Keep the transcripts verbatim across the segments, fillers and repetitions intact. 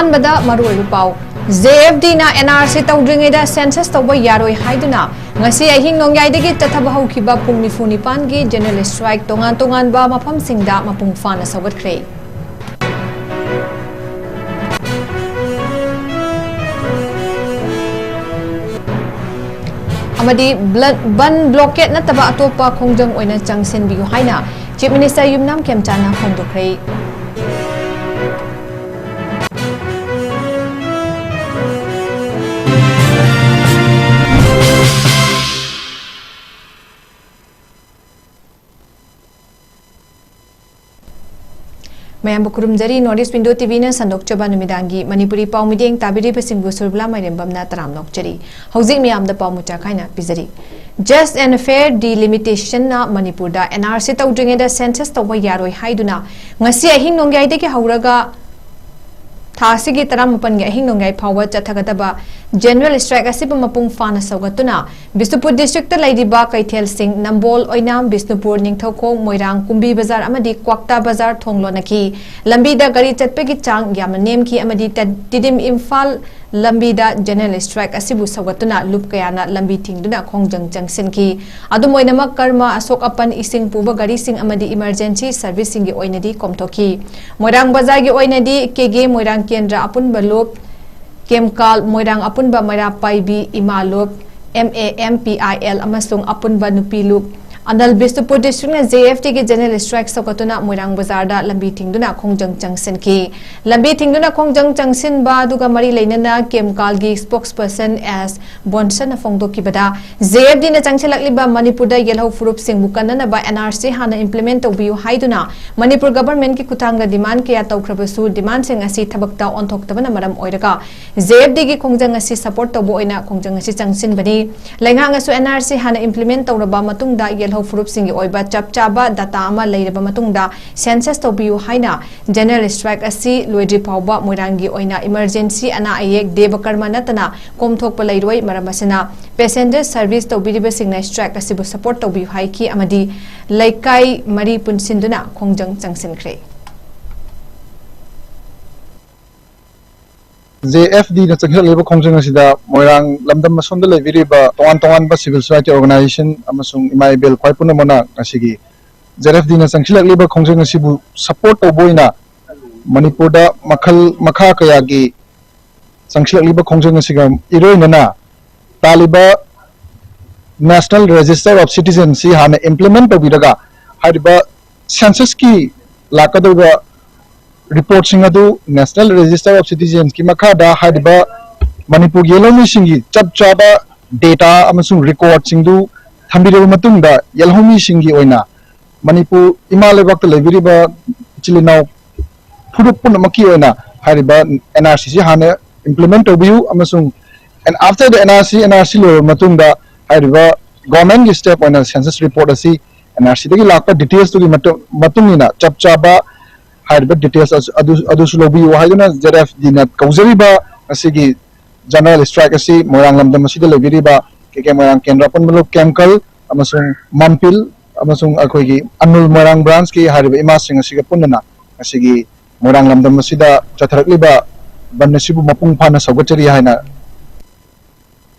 ꯑꯍꯥꯟꯕꯗ ꯃꯔꯨꯑꯣꯏꯕ ꯄꯥꯎ꯫ ꯖꯦ ꯑꯦꯐ ꯗꯤꯅ ꯑꯦꯟ ꯑꯥꯔ ꯁꯤ ꯇꯧꯗ꯭ꯔꯤꯉꯩꯗ ꯁꯦꯟꯁꯁ ꯇꯧꯕ ꯌꯥꯔꯣꯏ ꯍꯥꯏꯗꯨꯅ ꯉꯁꯤ ꯑꯍꯤꯡ ꯅꯣꯡꯌꯥꯏꯗꯒꯤ ꯆꯠꯊꯕ ꯍꯧꯈꯤꯕ ꯄꯨꯡ ꯅꯤꯐꯨ ꯅꯤꯄꯥꯟꯒꯤ ꯖꯦꯅꯔꯦꯜ ꯁ꯭ꯇ꯭ꯔꯥꯏꯛ ꯇꯣꯉꯥꯟ ꯇꯣꯉꯥꯟꯕ ꯃꯐꯝꯁꯤꯡꯗ ꯃꯄꯨꯡ ꯐꯥꯅ ꯁꯧꯒꯠꯈ꯭ꯔꯦ꯫ ꯑꯃꯗꯤ ꯕ꯭ꯂ-, ꯕꯟ ꯕ꯭ꯂꯣꯀꯦꯠ ꯅꯠꯇꯕ ꯑꯇꯣꯞꯄ ꯈꯣꯡꯖꯪ ꯑꯣꯏꯅ ꯆꯪꯁꯤꯟꯕꯤꯌꯨ ꯍꯥꯏꯅ ꯆꯤꯐ ꯃꯤꯅꯤꯁꯇꯔ ꯌꯨꯝꯅꯥꯝ ꯈꯦꯝꯆꯥꯟꯅ ꯐꯣꯡꯗꯣꯛꯈ꯭ꯔꯦ꯫ ꯃꯌꯥꯝꯕꯨ ꯈꯨꯔꯨꯝꯖꯔꯤ꯫ North East Window ꯇꯤ ꯚꯤꯅ ꯁꯟꯗꯣꯛꯆꯕ ꯅꯨꯃꯤꯗꯥꯡꯒꯤ ꯃꯅꯤꯄꯨꯔꯤ ꯄꯥꯎ ꯃꯤꯠꯌꯦꯡ ꯇꯥꯕꯤꯔꯤꯕꯁꯤꯡꯕꯨ ꯁꯨꯔꯕꯂꯥ ꯃꯥꯏꯔꯦꯝꯕꯝꯅ ꯇꯔꯥꯝꯅ ꯑꯣꯛꯆꯔꯤ꯫ ꯍꯧꯖꯤꯛ ꯃꯤꯌꯥꯝꯗ ꯄꯥꯎ ꯃꯨꯛꯆꯥꯛ ꯈꯥꯏꯅ ꯄꯤꯖꯔꯤ꯫ Just and Fair Delimitation ꯅ ꯃꯅꯤꯄꯨꯔꯗ ꯑꯦꯟ ꯑꯥꯔ ꯁꯤ ꯇꯧꯗ꯭ꯔꯤꯉꯩꯗ ꯁꯦꯟꯁꯁ ꯇꯧꯕ ꯌꯥꯔꯣꯏ ꯍꯥꯏꯗꯨꯅ ꯉꯁꯤ ꯑꯍꯤꯡ ꯅꯣꯡꯌꯥꯏꯗꯒꯤ ꯍꯧꯔꯒ ꯊꯥ ꯑꯁꯤꯒꯤ ꯇꯔꯥꯃꯥꯄꯟꯒꯤ ꯑꯍꯤꯡ ꯅꯣꯡꯌꯥꯏ ꯐꯥꯎꯕ ꯆꯠꯊꯒꯗꯕ ꯖꯦꯅꯔꯦꯜ ꯁ꯭ꯇ꯭ꯔꯥꯏꯛ ꯑꯁꯤꯕꯨ ꯃꯄꯨꯡ ꯐꯥꯅ ꯁꯧꯒꯠꯇꯨꯅ ꯕꯤꯁꯅꯨꯄꯨꯔ ꯗꯤꯁꯇ꯭ꯔꯤꯛꯇ ꯂꯩꯔꯤꯕ ꯀꯩꯊꯦꯜꯁꯤꯡ, ꯅꯝꯕꯣꯜ, ꯑꯣꯏꯅꯥꯝ, ꯕꯤꯁꯅꯨꯄꯨꯔ, ꯅꯤꯡꯊꯧꯈꯣꯡ, ꯃꯣꯏꯔꯥꯡ, ꯀꯨꯝꯕꯤ ꯕꯖꯥꯔ ꯑꯃꯗꯤ ꯀ꯭ꯋꯥꯛꯇꯥ ꯕꯖꯥꯔ ꯊꯣꯡ ꯂꯣꯟꯅꯈꯤ꯫ ꯂꯝꯕꯤꯗ ꯒꯥꯔꯤ ꯆꯠꯄꯒꯤ ꯆꯥꯡ ꯌꯥꯝꯅ ꯅꯦꯝꯈꯤ ꯑꯃꯗꯤ ꯇ-, ꯇꯤꯗꯤꯝ ꯏꯝꯐꯥꯜ ꯂꯝꯕꯤꯗ ꯖꯦꯅꯔꯦꯜ ꯁ꯭ꯇ꯭ꯔꯥꯏꯛ ꯑꯁꯤꯕꯨ ꯁꯧꯒꯠꯇꯨꯅ ꯂꯨꯞ ꯀꯌꯥꯅ ꯂꯝꯕꯤ ꯊꯤꯡꯗꯨꯅ ꯈꯣꯡꯖꯪ ꯆꯪꯁꯤꯟꯈꯤ꯫ ꯑꯗꯨꯝ ꯑꯣꯏꯅꯃꯛ, ꯀꯔꯃ, ꯑꯁꯣꯛ ꯑꯄꯟ, ꯏꯁꯤꯡ ꯄꯨꯕ ꯒꯥꯔꯤꯁꯤꯡ ꯑꯃꯗꯤ ꯏꯃꯔꯖꯦꯟꯁꯤ ꯁꯔꯚꯤꯁꯁꯤꯡꯒꯤ ꯑꯣꯏꯅꯗꯤ ꯀꯣꯝꯊꯣꯛꯈꯤ꯫ ꯃꯣꯏꯔꯥꯡ ꯕꯖꯥꯔꯒꯤ ꯑꯣꯏꯅꯗꯤ ꯀꯦ ꯒꯦ ꯃꯣꯏꯔꯥꯡ ꯀꯦꯟꯗ꯭ꯔ ꯑꯄꯨꯟꯕ ꯂꯨꯞ, ꯀꯦꯝꯀꯥꯜ ꯃꯣꯏꯔꯥꯡ ꯑꯄꯨꯟꯕ ꯃꯩꯔꯥ ꯄꯥꯏꯕꯤ ꯏꯃꯥ ꯂꯨꯞ, M A M P I L ꯑꯃꯁꯨꯡ ꯑꯄꯨꯟꯕ ꯅꯨꯄꯤ ꯂꯨꯞ, ꯑꯅꯜ ꯕꯤꯁꯅꯨꯄꯨꯔ ꯗꯤꯁꯇ꯭ꯔꯤꯛꯅ ꯖꯦ ꯑꯦꯐ ꯇꯤꯒꯤ ꯖꯦꯅꯔꯦꯜ ꯁ꯭ꯇ꯭ꯔꯥꯏꯛ ꯁꯧꯒꯠꯇꯨꯅ ꯃꯣꯏꯔꯥꯡ ꯕꯖꯥꯔꯗ ꯂꯝꯕꯤ ꯊꯤꯡꯗꯨꯅ ꯈꯣꯡꯖꯪ ꯆꯪꯁꯤꯟꯈꯤ꯫ ꯂꯝꯕꯤ ꯊꯤꯡꯗꯨꯅ ꯈꯣꯡꯖꯪ ꯆꯪꯁꯤꯟꯕ ꯑꯗꯨꯒ ꯃꯔꯤ ꯂꯩꯅꯅ ꯀꯦꯝꯀꯥꯜꯒꯤ ꯁ꯭ꯄꯣꯛꯁꯄꯔꯁꯟ ꯑꯦꯁ ꯕꯣꯟꯁꯟꯅ ꯐꯣꯡꯗꯣꯛꯈꯤꯕꯗ, ꯖꯦ ꯑꯦꯐ ꯗꯤꯅ ꯆꯪꯁꯤꯜꯂꯛꯂꯤꯕ ꯃꯅꯤꯄꯨꯔꯗ ꯌꯦꯜꯍꯧ ꯐꯨꯔꯨꯞꯁꯤꯡꯕꯨ ꯀꯟꯅꯅꯕ ꯑꯦꯟ ꯑꯥꯔ ꯁꯤ ꯍꯥꯟꯅ ꯏꯝꯄ꯭ꯂꯤꯃꯦꯟ ꯇꯧꯕꯤꯌꯨ ꯍꯥꯏꯗꯨꯅ ꯃꯅꯤꯄꯨꯔ ꯒꯚꯔꯟꯃꯦꯟꯠꯀꯤ ꯈꯨꯠꯊꯥꯡꯗ ꯗꯤꯃꯥꯟ ꯀꯌꯥ ꯇꯧꯈ꯭ꯔꯕꯁꯨ, ꯗꯤꯃꯥꯟꯁꯤꯡ ꯑꯁꯤ ꯊꯕꯛꯇ ꯑꯣꯟꯊꯣꯛꯇꯕꯅ ꯃꯔꯝ ꯑꯣꯏꯔꯒ ꯖꯦ ꯑꯦꯐ ꯗꯤꯒꯤ ꯈꯣꯡꯖꯪ ꯑꯁꯤ ꯁꯄꯣꯔꯠ ꯇꯧꯕ ꯑꯣꯏꯅ ꯈꯣꯡꯖꯪ ꯑꯁꯤ ꯆꯪꯁꯤꯟꯕꯅꯤ꯫ ꯂꯩꯉꯥꯛꯅꯁꯨ ꯑꯦꯟ ꯑꯥꯔ ꯁꯤ ꯍꯥꯟꯅ ꯏꯝꯄ꯭ꯂꯤꯃꯦꯟꯠ ꯇꯧꯔꯕ ꯃꯇꯨꯡꯗ ꯌꯦꯜꯍꯧ ꯐꯨꯔꯨꯞꯁꯤꯡꯒꯤ ꯑꯣꯏꯕ ꯆꯞ ꯆꯥꯕ ꯗꯥꯇꯥ ꯑꯃ ꯂꯩꯔꯕ ꯃꯇꯨꯡꯗ ꯁꯦꯟꯁꯁ ꯇꯧꯕꯤꯌꯨ ꯍꯥꯏꯅ ꯖꯦꯅꯔꯦꯜ ꯁ꯭ꯇ꯭ꯔꯥꯏꯛ ꯑꯁꯤ ꯂꯣꯏꯗ꯭ꯔꯤ ꯐꯥꯎꯕ ꯃꯣꯏꯔꯥꯡꯒꯤ ꯑꯣꯏꯅ ꯏꯃꯔꯖꯦꯟꯁꯤ ꯑꯅꯥ ꯑꯌꯦꯛ, ꯗꯦꯕ ꯀꯔꯃ ꯅꯠꯇꯅ ꯀꯣꯝꯊꯣꯛꯄ ꯂꯩꯔꯣꯏ꯫ ꯃꯔꯝ ꯑꯁꯤꯅ, ꯄꯦꯁꯦꯟꯖꯔ ꯁꯔꯚꯤꯁ ꯇꯧꯕꯤꯔꯤꯕꯁꯤꯡꯅ ꯁ꯭ꯇ꯭ꯔꯥꯏꯛ ꯑꯁꯤꯕꯨ ꯁꯄꯣꯔꯠ ꯇꯧꯕꯤꯌꯨ ꯍꯥꯏꯈꯤ ꯑꯃꯗꯤ ꯂꯩꯀꯥꯏ ꯃꯔꯤ ꯄꯨꯟꯁꯤꯟꯗꯨꯅ ꯈꯣꯡꯖꯪ ꯆꯪꯁꯤꯟꯈ꯭ꯔꯦ꯫ ꯖꯦ ꯑꯦꯐ ꯗꯤꯅ ꯆꯪꯁꯤꯜꯂꯛꯂꯤꯕ ꯈꯣꯡꯖꯪ ꯑꯁꯤꯗ ꯃꯣꯏꯔꯥꯡ ꯂꯝꯗꯝ ꯑꯁꯣꯝꯗ ꯂꯩꯕꯤꯔꯤꯕ ꯇꯣꯉꯥꯟ ꯇꯣꯉꯥꯟꯕ civil society organization ꯑꯃꯁꯨꯡ ꯏꯃꯥ ꯏꯕꯦꯜ ꯈ꯭ꯋꯥꯏ ꯄꯨꯝꯅꯃꯛꯅ ꯉꯁꯤꯒꯤ ꯖꯦ ꯑꯦꯐ ꯗꯤꯅ ꯆꯪꯁꯤꯜꯂꯛꯂꯤꯕ ꯈꯣꯡꯖꯪ ꯑꯁꯤꯕꯨ support ꯇꯧꯕ ꯑꯣꯏꯅ ꯃꯅꯤꯄꯨꯔꯗ ꯃꯈꯜ ꯃꯈꯥ ꯀꯌꯥꯒꯤ ꯆꯪꯁꯤꯜꯂꯛꯂꯤꯕ ꯈꯣꯡꯖꯪ ꯑꯁꯤꯒ ꯏꯔꯣꯏꯅꯅ ꯇꯥꯜꯂꯤꯕ National Register of Citizens ꯁꯤ ꯍꯥꯟꯅ implement ꯇꯧꯕꯤꯔꯒ ꯍꯥꯏꯔꯤꯕ census ꯀꯤ ꯂꯥꯛꯀꯗꯧꯕ report ꯁꯤꯡ ꯑꯗꯨ National Register of Citizens ꯀꯤ ꯃꯈꯥꯗ ꯍꯥꯏꯔꯤꯕ ꯃꯅꯤꯄꯨꯔꯒꯤ ꯌꯦꯜꯍꯧꯃꯤꯁꯤꯡꯒꯤ ꯆꯞ ꯆꯥꯕ data ꯑꯃꯁꯨꯡ record ꯁꯤꯡꯗꯨ ꯊꯝꯕꯤꯔꯕ ꯃꯇꯨꯡꯗ ꯌꯦꯜꯍꯧꯃꯤꯁꯤꯡꯒꯤ ꯑꯣꯏꯅ ꯃꯅꯤꯄꯨꯔ ꯏꯃꯥ ꯂꯩꯕꯥꯛꯇ ꯂꯩꯕꯤꯔꯤꯕ ꯏꯆꯤꯜ ꯏꯅꯥꯎ ꯐꯨꯔꯨꯞ ꯄꯨꯝꯅꯃꯛꯀꯤ ꯑꯣꯏꯅ ꯍꯥꯏꯔꯤꯕ ꯑꯦꯟ ꯑꯥꯔ ꯁꯤ ꯁꯤ ꯍꯥꯟꯅ implement ꯇꯧꯕꯤꯌꯨ ꯑꯃꯁꯨꯡ and after the N R C, N R C ꯂꯣꯏꯔꯕ ꯃꯇꯨꯡꯗ ꯍꯥꯏꯔꯤꯕ government ꯀꯤ step ꯑꯣꯏꯅ census report ꯑꯁꯤ ꯑꯦꯟ ꯑꯥꯔ ꯁꯤ ꯗꯒꯤ ꯂꯥꯛꯄ details ꯇꯨꯒꯤ ꯃꯇꯨꯡ ꯃꯇꯨꯡ ꯏꯟꯅ ꯆꯞ ꯆꯥꯕ ꯍꯥꯏꯔꯤꯕ details ꯑꯗꯨ ꯑꯗꯨꯁꯨ ꯂꯧꯕꯤꯌꯨ ꯍꯥꯏꯗꯨꯅ ꯖꯦ ꯑꯦꯐ ꯗꯤꯅ ꯀꯧꯖꯔꯤꯕ ꯉꯁꯤꯒꯤ general strike ꯑꯁꯤ ꯃꯣꯏꯔꯥꯡ ꯂꯝꯗꯝ ꯑꯁꯤꯗ ꯂꯩꯕꯤꯔꯤꯕ ꯀꯦ ꯀꯦ ꯃꯣꯏꯔꯥꯡ ꯀꯦꯟꯗ꯭ꯔ ꯑꯄꯨꯟꯕ ꯂꯨꯞ ꯀꯦꯝꯀꯜ ꯑꯃꯁꯨꯡ ꯃꯝꯄꯤꯜ ꯑꯃꯁꯨꯡ ꯑꯩꯈꯣꯏꯒꯤ ꯑꯅꯨꯜ ꯃꯣꯏꯔꯥꯡ branch ꯀꯤ ꯍꯥꯏꯔꯤꯕ ꯏꯃꯥꯁꯤꯡ ꯑꯁꯤꯒ ꯄꯨꯟꯅꯅ ꯉꯁꯤꯒꯤ ꯃꯣꯏꯔꯥꯡ ꯂꯝꯗꯝ ꯑꯁꯤꯗ ꯆꯠꯊꯔꯛꯂꯤꯕ ꯕꯟ ꯑꯁꯤꯕꯨ ꯃꯄꯨꯡ ꯐꯥꯅ ꯁꯧꯒꯠꯆꯔꯤ ꯍꯥꯏꯅ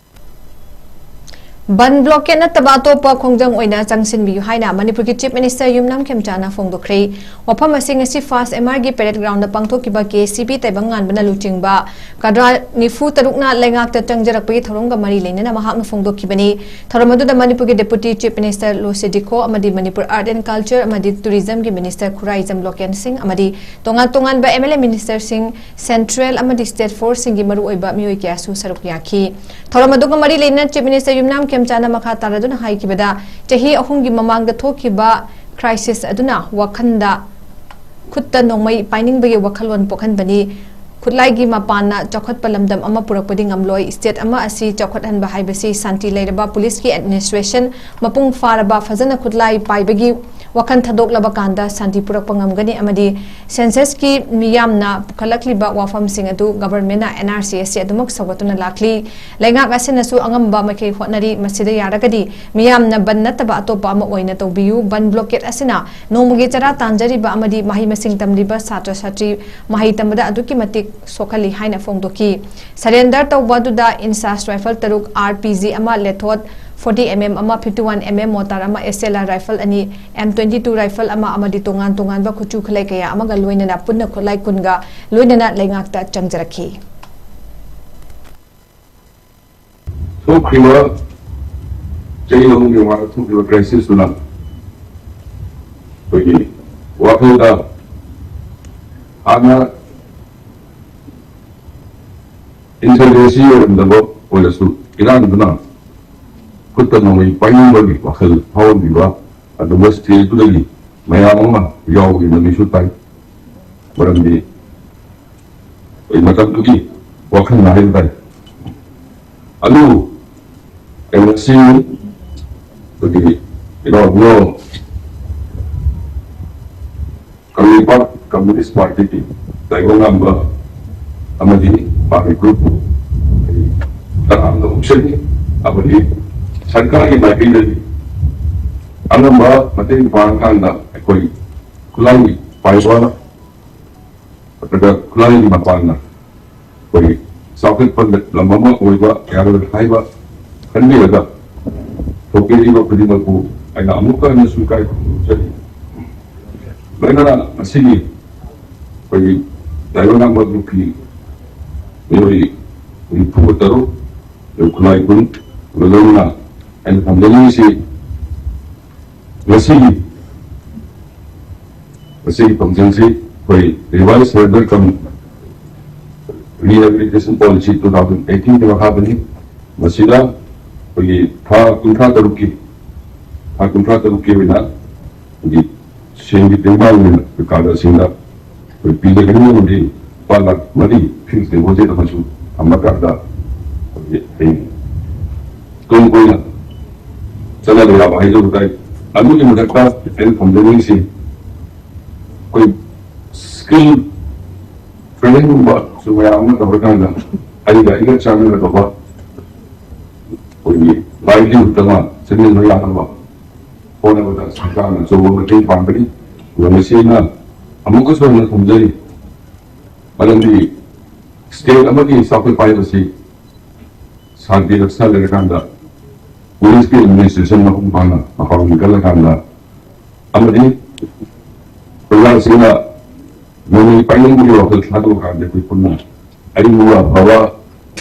ꯕꯟ blockade ꯅꯠꯇꯕ ꯑꯇꯣꯞꯄ ꯈꯣꯡꯖꯪ ꯑꯣꯏꯅ ꯆꯪꯁꯤꯟꯕꯤꯌꯨ ꯍꯥꯏꯅ ꯃꯅꯤꯄꯨꯔꯒꯤ Chief Minister ꯌꯨꯝꯅꯥꯝ ꯈꯦꯝꯆꯥꯅ ꯐꯣꯡꯗꯣꯛꯈ꯭ꯔꯦ꯫ ꯋꯥꯐꯝ ꯑꯁꯤ ꯉꯁꯤ ꯐꯥꯁ ꯑꯦꯝ ꯑꯥꯔꯒꯤ parade ground ꯗ ꯄꯥꯡꯊꯣꯛꯈꯤꯕ ꯀꯦ ꯑꯦꯁ ꯁꯤ ꯕꯤ ꯇꯥꯏꯕꯪ ꯉꯥꯟꯕꯅ ꯂꯨꯆꯤꯡꯕ ꯀꯥꯗ꯭ꯔꯥ ꯅꯤꯐꯨ ꯇꯔꯨꯛꯅ ꯂꯩꯉꯥꯛꯇ ꯆꯪꯖꯔꯛꯄꯒꯤ ꯊꯧꯔꯝꯒ ꯃꯔꯤ ꯂꯩꯅꯅ ꯃꯍꯥꯛꯅ ꯐꯣꯡꯗꯣꯛꯈꯤꯕꯅꯤ꯫ ꯊꯧꯔꯝ ꯑꯗꯨꯗ ꯃꯅꯤꯄꯨꯔꯒꯤ Deputy Chief Minister ꯂꯣꯁꯦ ꯗꯤꯈꯣ ꯑꯃꯗꯤ ꯃꯅꯤꯄꯨꯔ Art and Culture ꯑꯃꯗꯤ Tourism ꯒꯤ Minister ꯈꯨꯔꯥꯏꯖꯝ ꯂꯣꯀꯦꯟ ꯁꯤꯡ ꯑꯃꯗꯤ ꯇꯣꯉꯥꯟ ꯇꯣꯉꯥꯟꯕ ꯑꯦꯝ ꯑꯦꯜ ꯑꯦ minister ꯁꯤꯡ, central ꯑꯃꯗꯤ state force ꯁꯤꯡꯒꯤ ꯃꯔꯨꯑꯣꯏꯕ ꯃꯤꯑꯣꯏ ꯀꯌꯥꯁꯨ ꯁꯔꯨꯛ ꯌꯥꯈꯤ꯫ ꯊꯧꯔꯝ ꯑꯗꯨꯒ ꯃꯔꯤ ꯂꯩꯅꯅ Chief Minister ꯌꯨꯝꯅꯥꯝ ꯈꯦꯝꯆꯥꯅ ꯃꯈꯥ ꯇꯥꯔꯗꯨꯅ ꯍꯥꯏꯈꯤꯕꯗ, ꯆꯍꯤ ꯑꯍꯨꯝꯒꯤ ꯃꯃꯥꯡꯗ ꯊꯣꯛꯈꯤꯕ crisis ꯑꯗꯨꯅ ꯋꯥꯈꯜꯗ ꯈꯨꯠꯇ ꯅꯣꯡꯃꯩ ꯄꯥꯏꯅꯤꯡꯕꯒꯤ ꯋꯥꯈꯜꯂꯣꯟ ꯄꯣꯛꯍꯟꯕꯅꯤ꯫ ꯈꯨꯠꯂꯥꯏꯒꯤ ꯃꯄꯥꯟꯅ ꯆꯥꯎꯈꯠꯄ ꯂꯝꯗꯝ ꯑꯃ ꯄꯨꯔꯛꯄꯗꯤ ꯉꯝꯂꯣꯏ꯫ State ꯑꯃ ꯑꯁꯤ ꯆꯥꯎꯈꯠꯍꯟꯕ ꯍꯥꯏꯕꯁꯤ ꯁꯥꯟꯇꯤ ꯂꯩꯔꯕ police ꯀꯤ administration, ꯃꯄꯨꯡ ꯐꯥꯔꯕ ꯐꯖꯅ ꯈꯨꯠꯂꯥꯏ ꯄꯥꯏꯕꯒꯤ ꯋꯥꯈꯜ ꯊꯥꯗꯣꯛꯂꯕ ꯀꯥꯟꯗ ꯁꯥꯟꯇꯤ ꯄꯨꯔꯛꯄ ꯉꯝꯒꯅꯤ ꯑꯃꯗꯤ ꯁꯦꯟꯁꯁꯀꯤ ꯃꯤꯌꯥꯝꯅ ꯄꯨꯈꯠꯂꯛꯂꯤꯕ ꯋꯥꯐꯝꯁꯤꯡ ꯑꯗꯨ ꯒꯚꯔꯟꯃꯦꯟꯠꯅ and R C S C ꯑꯗꯨꯃꯛ ꯁꯧꯒꯠꯇꯨꯅ ꯂꯥꯛꯂꯤ꯫ ꯂꯩꯉꯥꯛ ꯑꯁꯤꯅꯁꯨ ꯑꯉꯝꯕ ꯃꯈꯩ ꯍꯣꯠꯅꯔꯤ꯫ ꯃꯁꯤꯗ ꯌꯥꯔꯒꯗꯤ ꯃꯤꯌꯥꯝꯅ ꯕꯟ ꯅꯠꯇꯕ ꯑꯇꯣꯞꯄ ꯑꯃ ꯑꯣꯏꯅ ꯇꯧꯕꯤꯌꯨ꯫ ꯕꯟ ꯕ꯭ꯂꯣꯀꯦꯠ ꯑꯁꯤꯅ ꯅꯣꯡꯃꯒꯤ ꯆꯔꯥ ꯇꯥꯟꯖꯔꯤꯕ ꯑꯃꯗꯤ ꯃꯍꯩ ꯃꯁꯤꯡ ꯇꯝꯂꯤꯕ ꯁꯥꯇ꯭ꯔ ꯁꯥꯇ꯭ꯔꯤ ꯃꯍꯩ ꯇꯝꯕꯗ ꯑꯗꯨꯛꯀꯤ ꯃꯇꯤꯛ ꯁꯣꯛꯍꯜꯂꯤ ꯍꯥꯏꯅ ꯐꯣꯡꯗꯣꯛꯈꯤ꯫ ꯁꯔꯦꯟꯗꯔ ꯇꯧꯕ ꯑꯗꯨꯗ ꯏꯟꯁꯥꯁ ꯔꯥꯏꯐꯜ ꯇꯔꯨꯛ, ꯑꯥꯔ ꯄꯤ ꯖꯤ ꯑꯃ, ꯂꯦꯊꯣꯠ ꯐꯣꯔꯇꯤ ꯑꯦꯝ ꯑꯦꯝ ꯑꯃ, ꯐꯤꯐꯇꯤ ꯋꯥꯟ ꯑꯦꯝ ꯑꯦꯝ ꯃꯣꯇꯥꯔ ꯑꯃ, ꯑꯦꯁ ꯑꯦꯜ ꯑꯥꯔ ꯔꯥꯏꯐꯜ ꯑꯅꯤ, ꯑꯦꯝ ꯇ꯭ꯋꯦꯟꯇꯤ ꯇꯨ ꯔꯥꯏꯐꯜ ꯑꯃ ꯑꯃꯗꯤ ꯇꯣꯉꯥꯟ ꯇꯣꯉꯥꯟꯕ ꯈꯨꯠꯁꯨ ꯈꯨꯠꯂꯥꯏ ꯀꯌꯥ ꯑꯃꯒ ꯂꯣꯏꯅꯅ ꯄꯨꯟꯅ ꯈꯨꯠꯂꯥꯏ ꯀꯨꯟꯒ ꯂꯣꯏꯅꯅ ꯂꯩꯉꯥꯛꯇ ꯆꯪꯖꯔꯛꯈꯤ꯫ ꯊꯣꯛꯈꯤꯕ ꯆꯍꯤ ꯑꯍꯨꯝꯒꯤ ꯃꯃꯥꯡꯗ ꯊꯣꯛꯈꯤꯕ ꯀ꯭ꯔꯥꯏꯁꯤꯁꯇꯨꯅ ꯑꯩꯈꯣꯏꯒꯤ ꯋꯥꯈꯜꯗ ꯍꯥꯟꯅ ꯏꯟꯁꯔꯖꯦꯟꯁꯤ ꯑꯣꯏꯔꯝꯗꯕ ꯑꯣꯏꯔꯁꯨ ꯏꯔꯥꯡꯗꯨꯅ ꯈꯨꯠꯇ ꯅꯣꯡꯃꯩ ꯄꯥꯏꯅꯤꯡꯕꯒꯤ ꯋꯥꯈꯜ ꯐꯥꯎꯍꯟꯕꯤꯕ ꯑꯗꯨꯒ ꯁ꯭ꯇꯦꯠꯇꯨꯗꯒꯤ ꯃꯌꯥꯝ ꯑꯃ ꯌꯥꯎꯈꯤꯕ ꯃꯤꯁꯨ ꯇꯥꯏ꯫ ꯃꯔꯝꯗꯤ ꯑꯩꯈꯣꯏ ꯃꯇꯝꯗꯨꯒꯤ ꯋꯥꯈꯜꯅ ꯍꯥꯏꯕ ꯇꯥꯏ꯫ ꯑꯗꯨ ꯀꯩꯅꯣꯁꯤ ꯑꯩꯈꯣꯏꯒꯤ ꯀꯩꯅꯣ ꯀꯪꯂꯩꯄꯥꯛ ꯀꯝꯃ꯭ꯌꯨꯅꯤꯁ ꯄꯥꯔꯇꯤꯒꯤ ꯇꯥꯏꯕꯪ ꯉꯝꯕ ꯑꯃꯗꯤ ꯃꯥꯒꯤ ꯒ꯭ꯔꯨꯞꯄꯨ ꯑꯩ ꯇꯔꯥꯝꯅ ꯑꯣꯛꯆꯔꯤ꯫ ꯑꯃꯗꯤ ꯁꯔꯀꯥꯔꯒꯤ ꯃꯥꯏꯀꯩꯗꯒꯤ ꯑꯉꯝꯕ ꯃꯇꯦꯡ ꯄꯥꯡꯀꯥꯟꯗ ꯑꯩꯈꯣꯏ ꯈꯨꯠꯂꯥꯏ ꯄꯥꯏꯕ ꯅꯠꯇ꯭ꯔꯒ ꯈꯨꯠꯂꯥꯏꯒꯤ ꯃꯄꯥꯟꯅ ꯑꯩꯈꯣꯏ ꯆꯥꯎꯈꯠꯄ ꯂꯝ ꯑꯃ ꯑꯣꯏꯕ ꯌꯥꯔꯣꯏ ꯍꯥꯏꯕ ꯈꯟꯕꯤꯔꯒ ꯊꯣꯛꯄꯤꯔꯤꯕ ꯈꯨꯗꯤꯡꯃꯛꯄꯨ ꯑꯩꯅ ꯑꯃꯨꯛꯀ ꯍꯟꯅꯁꯨ ꯏꯀꯥꯏ ꯈꯨꯝꯅꯖꯔꯤ꯫ ꯂꯣꯏꯅꯅ ꯉꯁꯤꯒꯤ ꯑꯩꯈꯣꯏꯒꯤ ꯇꯥꯏꯕꯪ ꯉꯝꯕ ꯒ꯭ꯔꯨꯞꯀꯤ ꯃꯤꯑꯣꯏ ꯅꯤꯐꯨ ꯇꯔꯨꯛ, ꯈꯨꯠꯂꯥꯏ ꯀꯨꯟ, ꯂꯣꯏꯅꯅ ꯑꯩꯅ ꯊꯝꯖꯅꯤꯡꯉꯤꯁꯤ ꯉꯁꯤꯒꯤ ꯃꯁꯤꯒꯤ ꯐꯪꯁꯟꯁꯤ ꯑꯩꯈꯣꯏ ꯔꯤꯚꯥꯏꯁ ꯁꯔꯦꯟꯗꯔ ꯀꯝ ꯔꯤꯍꯦꯕꯤꯂꯤꯇꯦꯁꯟ ꯄꯣꯂꯤꯁꯤ ꯇꯨ ꯊꯥꯎꯖꯟ ꯑꯩꯠꯇꯤꯟꯒꯤ ꯃꯈꯥꯗꯅꯤ꯫ ꯃꯁꯤꯗ ꯑꯩꯈꯣꯏꯒꯤ ꯊꯥ ꯀꯨꯟꯊ꯭ꯔꯥ ꯇꯔꯨꯛꯀꯤ, ꯊꯥ ꯀꯨꯟꯊ꯭ꯔꯥ ꯇꯔꯨꯛꯀꯤ ꯑꯣꯏꯅ ꯑꯩꯈꯣꯏꯒꯤ ꯁꯦꯟꯒꯤ ꯇꯦꯡꯕꯥꯡ ꯑꯣꯏꯅ ꯑꯩꯈꯣꯏ ꯀꯥꯔꯗꯁꯤꯡꯗ ꯑꯩꯈꯣꯏ ꯄꯤꯖꯒꯅꯤ ꯑꯃꯗꯤ ꯂꯨꯄꯥ ꯂꯥꯈ ꯃꯔꯤ ꯐꯤꯛꯁ ꯗꯤꯄꯣꯖꯤꯠ ꯑꯃꯁꯨ ꯊꯝꯕ ꯀꯥꯟꯗ ꯑꯩꯈꯣꯏꯒꯤ ꯍꯌꯦꯡ ꯇꯨꯡ ꯀꯣꯏꯅ ꯆꯠꯅꯕ ꯌꯥꯕ ꯍꯥꯏꯖꯕ ꯇꯥꯏ꯫ ꯑꯗꯨꯒꯤ ꯃꯊꯛꯇ ꯑꯩꯅ ꯊꯝꯖꯅꯤꯡꯉꯤꯁꯤ, ꯑꯩꯈꯣꯏ ꯁ꯭ꯀꯤꯜ ꯇ꯭ꯔꯦꯅꯤꯡꯒꯨꯝꯕꯁꯨ ꯃꯌꯥꯝ ꯑꯃ ꯇꯧꯔꯀꯥꯟꯗ ꯑꯩꯒ ꯑꯩꯒ ꯆꯥꯟꯅꯒꯗꯧꯕ ꯑꯩꯈꯣꯏꯒꯤ ꯂꯥꯏꯚꯂꯤꯍꯨꯗ ꯑꯃ ꯁꯦꯝꯖꯤꯟꯕ ꯌꯥꯅꯕ ꯍꯣꯠꯅꯕꯗ ꯁꯔꯀꯥꯔꯅ ꯑꯆꯧꯕ ꯃꯇꯦꯡ ꯄꯥꯡꯒꯅꯤ꯫ ꯑꯗꯨꯒ ꯃꯁꯤꯅ ꯑꯃꯨꯛꯀꯁꯨ ꯍꯟꯅ ꯊꯝꯖꯔꯤ, ꯃꯔꯝꯗꯤ ꯁ꯭ꯇꯦꯠ ꯑꯃꯒꯤ ꯆꯥꯎꯈꯠꯄ ꯍꯥꯏꯕꯁꯤ ꯁꯥꯟꯇꯤ ꯔꯛꯁꯥ ꯂꯩꯔꯀꯥꯟꯗ, ꯄꯨꯂꯤꯁꯀꯤ ꯑꯦꯗꯃꯤꯅꯤꯁꯇ꯭ꯔꯦꯁꯟ ꯃꯄꯨꯡ ꯐꯥꯅ ꯃꯄꯥꯡꯒꯜ ꯀꯜꯂꯀꯥꯟꯗ, ꯑꯃꯗꯤ ꯄ꯭ꯔꯖꯥꯁꯤꯡꯅ ꯅꯣꯡꯃꯩ ꯄꯥꯏꯅꯤꯡꯕꯒꯤ ꯋꯥꯈꯜ ꯊꯥꯗꯣꯛꯑꯀꯥꯟꯗ ꯑꯩꯈꯣꯏ ꯄꯨꯟꯅ ꯑꯔꯤꯡꯕ ꯑꯐꯕ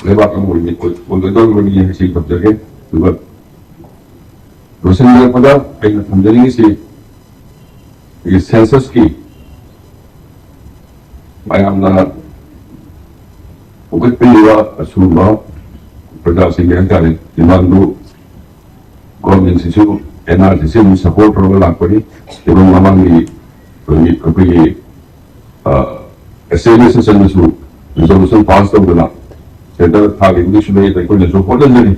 ꯂꯩꯕꯥꯛ ꯑꯃ ꯑꯣꯏꯅ ꯑꯣꯏ-, ꯑꯣꯏꯒꯗꯧꯔꯤꯕꯅꯤ ꯍꯥꯏꯁꯤ ꯊꯝꯖꯒꯦ꯫ ꯑꯗꯨꯒ ꯂꯣꯏꯁꯤꯟꯖꯔꯛꯄꯗ ꯑꯩꯅ ꯊꯝꯖꯅꯤꯡꯉꯤꯁꯤ, ꯑꯩꯈꯣꯏꯒꯤ ꯁꯦꯟꯁꯁꯀꯤ ꯃꯌꯥꯝꯅ ꯍꯧꯒꯠꯄꯤꯔꯤꯕ ꯑꯁꯤꯒꯨꯝꯕ ꯄ꯭ꯔꯖꯥꯁꯤꯡꯒꯤ ꯍꯥꯏꯇꯥꯔꯦ ꯗꯤꯃꯥꯟꯗꯨ ꯒꯣꯔꯃꯦꯟꯁꯤꯁꯨ ꯑꯦꯟ ꯑꯥꯔ ꯁꯤꯁꯤ ꯑꯗꯨꯝ ꯁꯄꯣꯔꯠ ꯇꯧꯔꯒ ꯂꯥꯛꯄꯅꯤ꯫ ꯏꯕꯨꯡ ꯃꯃꯥꯡꯒꯤ ꯑꯩꯈꯣꯏꯒꯤ, ꯑꯩꯈꯣꯏꯒꯤ ꯑꯦꯁꯦꯝꯕ꯭ꯂꯤ ꯁꯦꯁꯟꯗꯁꯨ ꯔꯤꯖꯣꯂꯨꯁꯟ ꯄꯥꯁ ꯇꯧꯗꯅ ꯁꯦꯟꯇꯔ ꯊꯥꯈꯤꯕꯒꯤꯁꯨ ꯂꯩ, ꯑꯩꯈꯣꯏꯅꯁꯨ ꯍꯣꯠꯅꯖꯔꯤ꯫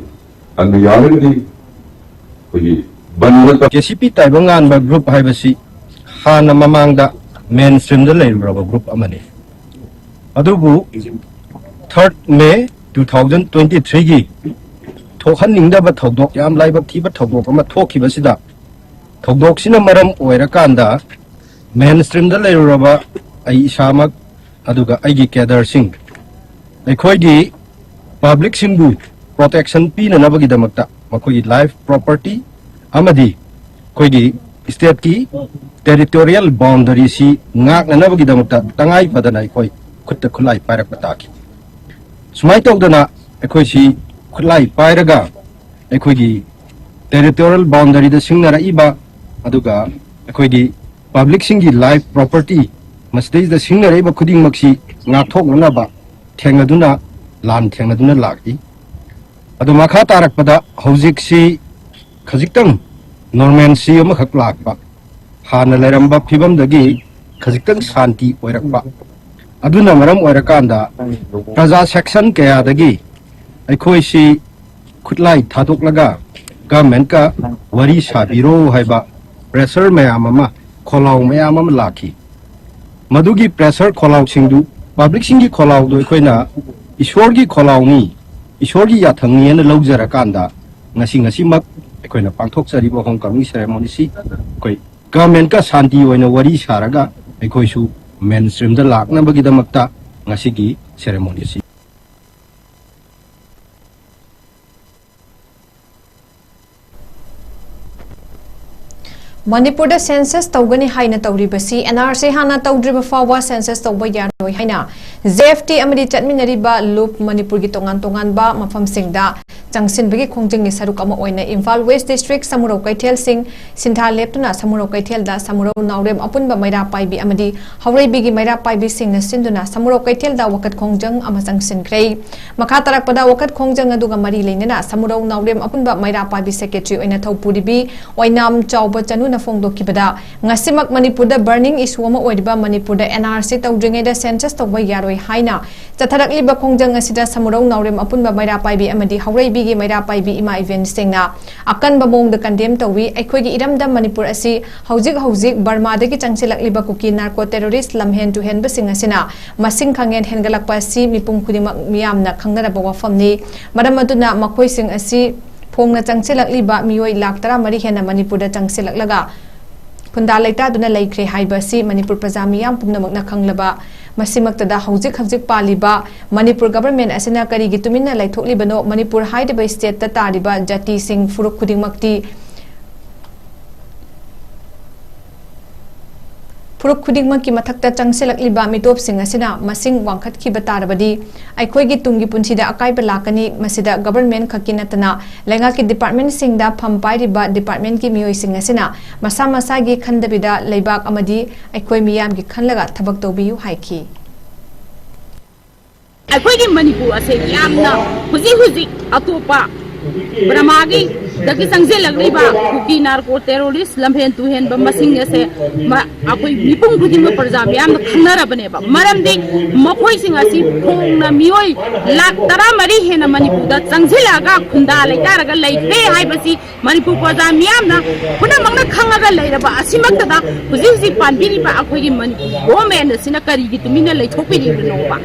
ꯑꯗꯨꯅ ꯌꯥꯔꯒꯗꯤ ꯑꯩꯈꯣꯏꯒꯤ ꯕꯟ ꯅꯠꯇꯕ ꯀꯦ ꯁꯤ ꯄꯤ ꯇꯥꯏꯕꯪꯉꯥꯟꯕ ꯒ꯭ꯔꯨꯞ ꯍꯥꯏꯕꯁꯤ ꯍꯥꯟꯅ ꯃꯃꯥꯡꯗ ꯃꯦꯟ ꯁ꯭ꯇ꯭ꯔꯤꯝꯗ ꯂꯩꯔꯨꯔꯕ ꯒ꯭ꯔꯨꯞ ꯑꯃꯅꯤ꯫ ꯑꯗꯨꯕꯨ ꯊꯥꯔꯠ ꯃꯦ ꯇꯨ ꯊꯥꯎꯖꯟ ꯇ꯭ꯋꯦꯟꯇꯤ ꯊ꯭ꯔꯤꯒꯤ ꯊꯣꯛꯍꯟꯅꯤꯡꯗꯕ ꯊꯧꯗꯣꯛ, ꯌꯥꯝ ꯂꯥꯏꯕꯛ ꯊꯤꯕ ꯊꯧꯗꯣꯛ ꯑꯃ ꯊꯣꯛꯈꯤꯕꯁꯤꯗ, ꯊꯧꯗꯣꯛꯁꯤꯅ ꯃꯔꯝ ꯑꯣꯏꯔꯀꯥꯟꯗ ꯃꯦꯟ ꯁ꯭ꯇ꯭ꯔꯤꯝꯗ ꯂꯩꯔꯨꯔꯕ ꯑꯩ ꯏꯁꯥꯃꯛ, ꯑꯗꯨꯒ ꯑꯩꯒꯤ ꯀꯦꯗꯔꯁꯤꯡ, ꯑꯩꯈꯣꯏꯒꯤ ꯄꯕ꯭ꯂꯤꯛꯁꯤꯡꯕꯨ ꯄ꯭ꯔꯣꯇꯦꯛꯁꯟ ꯄꯤꯅꯅꯕꯒꯤꯗꯃꯛꯇ ꯃꯈꯣꯏꯒꯤ ꯂꯥꯏꯐ ꯄ꯭ꯔꯣꯄꯔꯇꯤ ꯑꯃꯗꯤ ꯑꯩꯈꯣꯏꯒꯤ ꯁ꯭ꯇꯦꯠꯀꯤ ꯇꯦꯔꯤꯇꯣꯔꯤꯌꯦꯜ ꯕꯥꯎꯟꯗꯔꯤꯁꯤ ꯉꯥꯛꯅꯅꯕꯒꯤꯗꯃꯛꯇ ꯇꯉꯥꯏ ꯐꯗꯅ ꯑꯩꯈꯣꯏ ꯈꯨꯠꯇ ꯈꯨꯠꯂꯥꯏ ꯄꯥꯏꯔꯛꯄ ꯇꯥꯈꯤ꯫ ꯁꯨꯃꯥꯏꯅ ꯇꯧꯗꯅ ꯑꯩꯈꯣꯏꯁꯤ ꯈꯨꯠꯂꯥꯏ ꯄꯥꯏꯔꯒ ꯑꯩꯈꯣꯏꯒꯤ ꯇꯦꯔꯤꯇꯣꯔꯤꯌꯦꯜ ꯕꯥꯎꯟꯗꯔꯤꯗ ꯁꯤꯡꯅꯔꯛꯏꯕ, ꯑꯗꯨꯒ ꯑꯩꯈꯣꯏꯒꯤ ꯄꯕ꯭ꯂꯤꯛꯁꯤꯡꯒꯤ ꯂꯥꯏꯐ ꯄ꯭ꯔꯣꯄꯔꯇꯤ, ꯃꯁꯤꯗꯩꯁꯤꯗ ꯁꯤꯡꯅꯔꯛꯏꯕ ꯈꯨꯗꯤꯡꯃꯛꯁꯤ ꯉꯥꯛꯊꯣꯛꯅꯅꯕ ꯊꯦꯡꯅꯗꯨꯅ, ꯂꯥꯟ ꯊꯦꯡꯅꯗꯨꯅ ꯂꯥꯛꯏ꯫ ꯑꯗꯨ ꯃꯈꯥ ꯇꯥꯔꯛꯄꯗ ꯍꯧꯖꯤꯛꯁꯤ ꯈꯖꯤꯛꯇꯪ ꯅꯣꯔꯃꯦꯟꯁꯤ ꯑꯃꯈꯛ ꯂꯥꯛꯄ, ꯍꯥꯟꯅ ꯂꯩꯔꯝꯕ ꯐꯤꯕꯝꯗꯒꯤ ꯈꯖꯤꯛꯇꯪ ꯁꯥꯟꯇꯤ ꯑꯣꯏꯔꯛꯄ, ꯑꯗꯨꯅ ꯃꯔꯝ ꯑꯣꯏꯔꯀꯥꯟꯗ ꯄ꯭ꯔꯖꯥ ꯁꯦꯛꯁꯟ ꯀꯌꯥꯗꯒꯤ ꯑꯩꯈꯣꯏꯁꯤ ꯈꯨꯠꯂꯥꯏ ꯊꯥꯗꯣꯛꯂꯒ ꯒꯚꯔꯟꯃꯦꯟꯠꯀ ꯋꯥꯔꯤ ꯁꯥꯕꯤꯔꯣ ꯍꯥꯏꯕ ꯄ꯭ꯔꯦꯁꯔ ꯃꯌꯥꯝ ꯑꯃ, ꯈꯣꯜꯂꯥꯎ ꯃꯌꯥꯝ ꯑꯃ ꯂꯥꯛꯈꯤ꯫ ꯃꯗꯨꯒꯤ ꯄ꯭ꯔꯦꯁꯔ ꯈꯣꯜꯂꯥꯎꯁꯤꯡꯗꯨ, ꯄꯕ꯭ꯂꯤꯛꯁꯤꯡꯒꯤ ꯈꯣꯜꯂꯥꯎꯗꯨ ꯑꯩꯈꯣꯏꯅ ꯏꯁꯣꯔꯒꯤ ꯈꯣꯜꯂꯥꯎꯅꯤ, ꯏꯁꯣꯔꯒꯤ ꯌꯥꯊꯪꯅꯤ ꯍꯥꯏꯅ ꯂꯧꯖꯔꯀꯥꯟꯗ, ꯉꯁꯤ, ꯉꯁꯤꯃꯛ ꯑꯩꯈꯣꯏꯅ ꯄꯥꯡꯊꯣꯛꯆꯔꯤꯕ ꯍꯣꯝ ꯀꯃꯤꯡ ꯁꯦꯔꯦꯃꯣꯅꯤꯁꯤ ꯑꯩꯈꯣꯏ ꯒꯚꯔꯟꯃꯦꯟꯠꯀ ꯁꯥꯟꯇꯤ ꯑꯣꯏꯅ ꯋꯥꯔꯤ ꯁꯥꯔꯒ ꯑꯩꯈꯣꯏꯁꯨ ꯃꯦꯟ ꯁ꯭ꯇ꯭ꯔꯤꯝꯗ ꯂꯥꯛꯅꯕꯒꯤꯗꯃꯛꯇ ꯉꯁꯤꯒꯤ ꯁꯦꯔꯦꯃꯣꯅꯤꯁꯤ꯫ ꯃꯅꯤꯄꯨꯔꯗ ꯁꯦꯟꯁꯁ ꯇꯧꯒꯅꯤ ꯍꯥꯏꯅ ꯇꯧꯔꯤꯕꯁꯤ ꯑꯦꯟ ꯑꯥꯔ ꯁꯤ ꯍꯥꯟꯅ ꯇꯧꯗ꯭ꯔꯤꯕ ꯐꯥꯎꯕ ꯁꯦꯟꯁꯁ ꯇꯧꯕ ꯌꯥꯔꯣꯏ ꯍꯥꯏꯅ ꯖꯦ ꯑꯦꯐ ꯇꯤ ꯑꯃꯗꯤ ꯆꯠꯃꯤꯟꯅꯔꯤꯕ ꯂꯨꯞ ꯃꯅꯤꯄꯨꯔꯒꯤ ꯇꯣꯉꯥꯟ ꯇꯣꯉꯥꯟꯕ ꯃꯐꯝꯁꯤꯡꯗ ꯆꯪꯁꯤꯟꯕꯒꯤ ꯈꯣꯡꯖꯪꯒꯤ ꯁꯔꯨꯛ ꯑꯃ ꯑꯣꯏꯅ ꯏꯝꯐꯥꯜ ꯋꯦꯁ ꯗꯤꯁꯇ꯭ꯔꯤꯛ ꯁꯃꯨꯔꯧ ꯀꯩꯊꯦꯜꯁꯤꯡ ꯁꯤꯟꯊꯥ ꯂꯦꯞꯇꯨꯅ ꯁꯃꯨꯔꯧ ꯀꯩꯊꯦꯜꯗ ꯁꯃꯨꯔꯧ ꯅꯥꯎꯔꯦꯝ ꯑꯄꯨꯟꯕ ꯃꯩꯔꯥ ꯄꯥꯏꯕꯤ ꯑꯃꯗꯤ ꯍꯧꯔꯩꯕꯤꯒꯤ ꯃꯩꯔꯥ ꯄꯥꯏꯕꯤꯁꯤꯡꯅ ꯁꯤꯟꯗꯨꯅ ꯁꯃꯨꯔꯧ ꯀꯩꯊꯦꯜꯗ ꯋꯥꯀꯠ ꯈꯣꯡꯖꯪ ꯑꯃ ꯆꯪꯁꯤꯟꯈ꯭ꯔꯦ꯫ ꯃꯈꯥ ꯇꯥꯔꯛꯄꯗ ꯋꯥꯀꯠ ꯈꯣꯡꯖꯪ ꯑꯗꯨꯒ ꯃꯔꯤ ꯂꯩꯅꯅ ꯁꯃꯨꯔꯧ ꯅꯥꯎꯔꯦꯝ ꯑꯄꯨꯟꯕ ꯃꯩꯔꯥ ꯄꯥꯏꯕꯤ ꯁꯦꯀ꯭ꯔꯦꯇꯔꯤ ꯑꯣꯏꯅ ꯊꯧꯄꯨꯔꯤꯕꯤ ꯑꯣꯏꯅꯥꯝ ꯆꯥꯎꯕ ꯆꯅꯨꯅ ꯐꯣꯡꯗꯣꯛꯈꯤꯕꯗ, ꯉꯁꯤꯃꯛ ꯃꯅꯤꯄꯨꯔꯗ ꯕꯔꯅꯤꯡ ꯏꯁꯨ ꯑꯃ ꯑꯣꯏꯔꯤꯕ ꯃꯅꯤꯄꯨꯔꯗ ꯑꯦꯟ ꯑꯥꯔ ꯁꯤ ꯇꯧꯗ꯭ꯔꯤꯉꯩꯗ ꯁꯦꯟꯁꯁ ꯇꯧꯕ ꯌꯥꯔꯣꯏ ꯍꯥꯏꯅ ꯆꯠꯊꯔꯛꯂꯤꯕ ꯈꯣꯡꯖꯪ ꯑꯁꯤꯗ ꯁꯃꯨꯔꯧ ꯅꯥꯎꯔꯦꯝ ꯑꯄꯨꯟꯕ ꯃꯩꯔꯥ ꯄꯥꯏꯕꯤ ꯑꯃꯗꯤ ꯍꯧꯔꯩꯕꯤꯒꯤ ꯃꯩꯔꯥ ꯄꯥꯏꯕꯤ ꯏꯃꯥ ꯏꯕꯦꯟꯁꯤꯡꯅ ꯑꯀꯟꯕ ꯃꯑꯣꯡꯗ ꯀꯟꯗꯦꯝ ꯇꯧꯏ꯫ ꯑꯩꯈꯣꯏꯒꯤ ꯏꯔꯝꯗꯝ ꯃꯅꯤꯄꯨꯔ ꯑꯁꯤ ꯍꯧꯖꯤꯛ ꯍꯧꯖꯤꯛ ꯕꯔꯃꯥꯗꯒꯤ ꯆꯪꯁꯤꯜꯂꯛꯂꯤꯕ ꯀꯨꯀꯤ ꯅꯥꯔꯀꯣ ꯇꯦꯔꯣꯔꯤꯁ ꯂꯝꯍꯦꯟ ꯇꯨꯍꯦꯟꯕꯁꯤꯡ ꯑꯁꯤꯅ ꯃꯁꯤꯡ ꯈꯪꯍꯦꯟ ꯍꯦꯟꯒꯠꯂꯛꯄ ꯑꯁꯤ ꯃꯤꯄꯨꯝ ꯈꯨꯗꯤꯡꯃꯛ ꯃꯤꯌꯥꯝꯅ ꯈꯪꯅꯔꯕ ꯋꯥꯐꯝꯅꯤ꯫ ꯃꯔꯝ ꯑꯗꯨꯅ ꯃꯈꯣꯏꯁꯤꯡ ꯑꯁꯤ ꯐꯣꯡꯅ ꯆꯪꯁꯤꯜꯂꯛꯂꯤꯕ ꯃꯤꯑꯣꯏ ꯂꯥꯈ ꯇꯔꯥꯃꯔꯤ ꯍꯦꯟꯅ ꯃꯅꯤꯄꯨꯔꯗ ꯆꯪꯁꯤꯜꯂꯛꯂꯒ ꯈꯨꯟꯗꯥ ꯂꯩꯇꯥꯗꯨꯅ ꯂꯩꯈ꯭ꯔꯦ ꯍꯥꯏꯕ ꯑꯁꯤ ꯃꯅꯤꯄꯨꯔ ꯄ꯭ꯔꯖꯥ ꯃꯤꯌꯥꯝ ꯄꯨꯝꯅꯃꯛꯅ ꯈꯪꯂꯕ꯫ ꯃꯁꯤꯃꯛꯇꯗ ꯍꯧꯖꯤꯛ ꯍꯧꯖꯤꯛ ꯄꯥꯜꯂꯤꯕ ꯃꯅꯤꯄꯨꯔ ꯒꯚꯔꯟꯃꯦꯟꯠ ꯑꯁꯤꯅ ꯀꯔꯤꯒꯤ ꯇꯨꯃꯤꯟꯅ ꯂꯩꯊꯣꯛꯂꯤꯕꯅꯣ? ꯃꯅꯤꯄꯨꯔ ꯍꯥꯏꯔꯤꯕ ꯁ꯭ꯇꯦꯠꯇ ꯇꯥꯔꯤꯕ ꯖꯥꯇꯤꯁꯤꯡ ꯐꯨꯔꯨꯞ ꯈꯨꯗꯤꯡꯃꯛꯇꯤ ꯐꯨꯔꯨꯞ ꯈꯨꯗꯤꯡꯃꯛꯀꯤ ꯃꯊꯛꯇ ꯆꯪꯁꯤꯜꯂꯛꯂꯤꯕ ꯃꯤꯇꯣꯞꯁꯤꯡ ꯑꯁꯤꯅ ꯃꯁꯤꯡ ꯋꯥꯡꯈꯠꯈꯤꯕ ꯇꯥꯔꯕꯗꯤ ꯑꯩꯈꯣꯏꯒꯤ ꯇꯨꯡꯒꯤ ꯄꯨꯟꯁꯤꯗ ꯑꯀꯥꯏꯕ ꯂꯥꯛꯀꯅꯤ꯫ ꯃꯁꯤꯗ ꯒꯚꯔꯟꯃꯦꯟꯠ ꯈꯛꯀꯤ ꯅꯠꯇꯅ ꯂꯩꯉꯥꯛꯀꯤ ꯗꯤꯄꯥꯔꯠꯃꯦꯟꯠꯁꯤꯡꯗ ꯐꯝ ꯄꯥꯏꯔꯤꯕ ꯗꯤꯄꯥꯔꯠꯃꯦꯟꯠꯀꯤ ꯃꯤꯑꯣꯏꯁꯤꯡ ꯑꯁꯤꯅ ꯃꯁꯥ ꯃꯁꯥꯒꯤ ꯈꯟꯗꯕꯤꯗ ꯂꯩꯕꯥꯛ ꯑꯃꯗꯤ ꯑꯩꯈꯣꯏ ꯃꯤꯌꯥꯝꯒꯤ ꯈꯜꯂꯒ ꯊꯕꯛ ꯇꯧꯕꯤꯌꯨ ꯍꯥꯏꯈꯤ꯫ ꯑꯩꯈꯣꯏꯒꯤ ꯃꯅꯤꯄꯨꯔ ꯑꯁꯦ ꯌꯥꯝꯅ ꯍꯧꯖꯤꯛ ꯍꯧꯖꯤꯛ ꯑꯇꯣꯞꯄ ꯕꯔꯃꯥꯒꯤ ꯗꯒꯤ ꯆꯪꯁꯤꯜꯂꯛꯂꯤꯕ ꯀꯨꯀꯤ ꯅꯥꯔꯀꯣ ꯇꯦꯔꯣꯔꯤꯁ ꯂꯝꯍꯦꯟ ꯇꯨꯍꯦꯟꯕ ꯃꯁꯤꯡ ꯑꯁꯦ ꯃ-, ꯑꯩꯈꯣꯏ ꯃꯤꯄꯨꯝ ꯈꯨꯗꯤꯡꯃꯛ ꯄ꯭ꯔꯖꯥ ꯃꯤꯌꯥꯝꯅ ꯈꯪꯅꯔꯕꯅꯦꯕ꯫ ꯃꯔꯝꯗꯤ ꯃꯈꯣꯏꯁꯤꯡ ꯑꯁꯤ ꯐꯣꯡꯅ ꯃꯤꯑꯣꯏ ꯂꯥꯈ ꯇꯔꯥꯃꯔꯤ ꯍꯦꯟꯅ ꯃꯅꯤꯄꯨꯔꯗ ꯆꯪꯁꯤꯜꯂꯛꯑꯒ ꯈꯨꯟꯗꯥ ꯂꯩꯇꯥꯔꯒ ꯂꯩꯈ꯭ꯔꯦ ꯍꯥꯏꯕꯁꯤ ꯃꯅꯤꯄꯨꯔ ꯄ꯭ꯔꯖꯥ ꯃꯤꯌꯥꯝꯅ ꯄꯨꯝꯅꯃꯛꯅ ꯈꯪꯉꯒ ꯂꯩꯔꯕ ꯑꯁꯤꯃꯛꯇꯗ ꯍꯧꯖꯤꯛ ꯍꯧꯖꯤꯛ ꯄꯥꯟꯕꯤꯔꯤꯕ ꯑꯩꯈꯣꯏꯒꯤ ꯃꯅꯤꯄꯨꯔ ꯒꯣꯚꯔꯟꯃꯦꯟꯠ ꯑꯁꯤꯅ ꯀꯔꯤꯒꯤ ꯇꯨꯃꯤꯟꯅ ꯂꯩꯊꯣꯛꯄꯤꯔꯤꯕꯅꯣꯕ?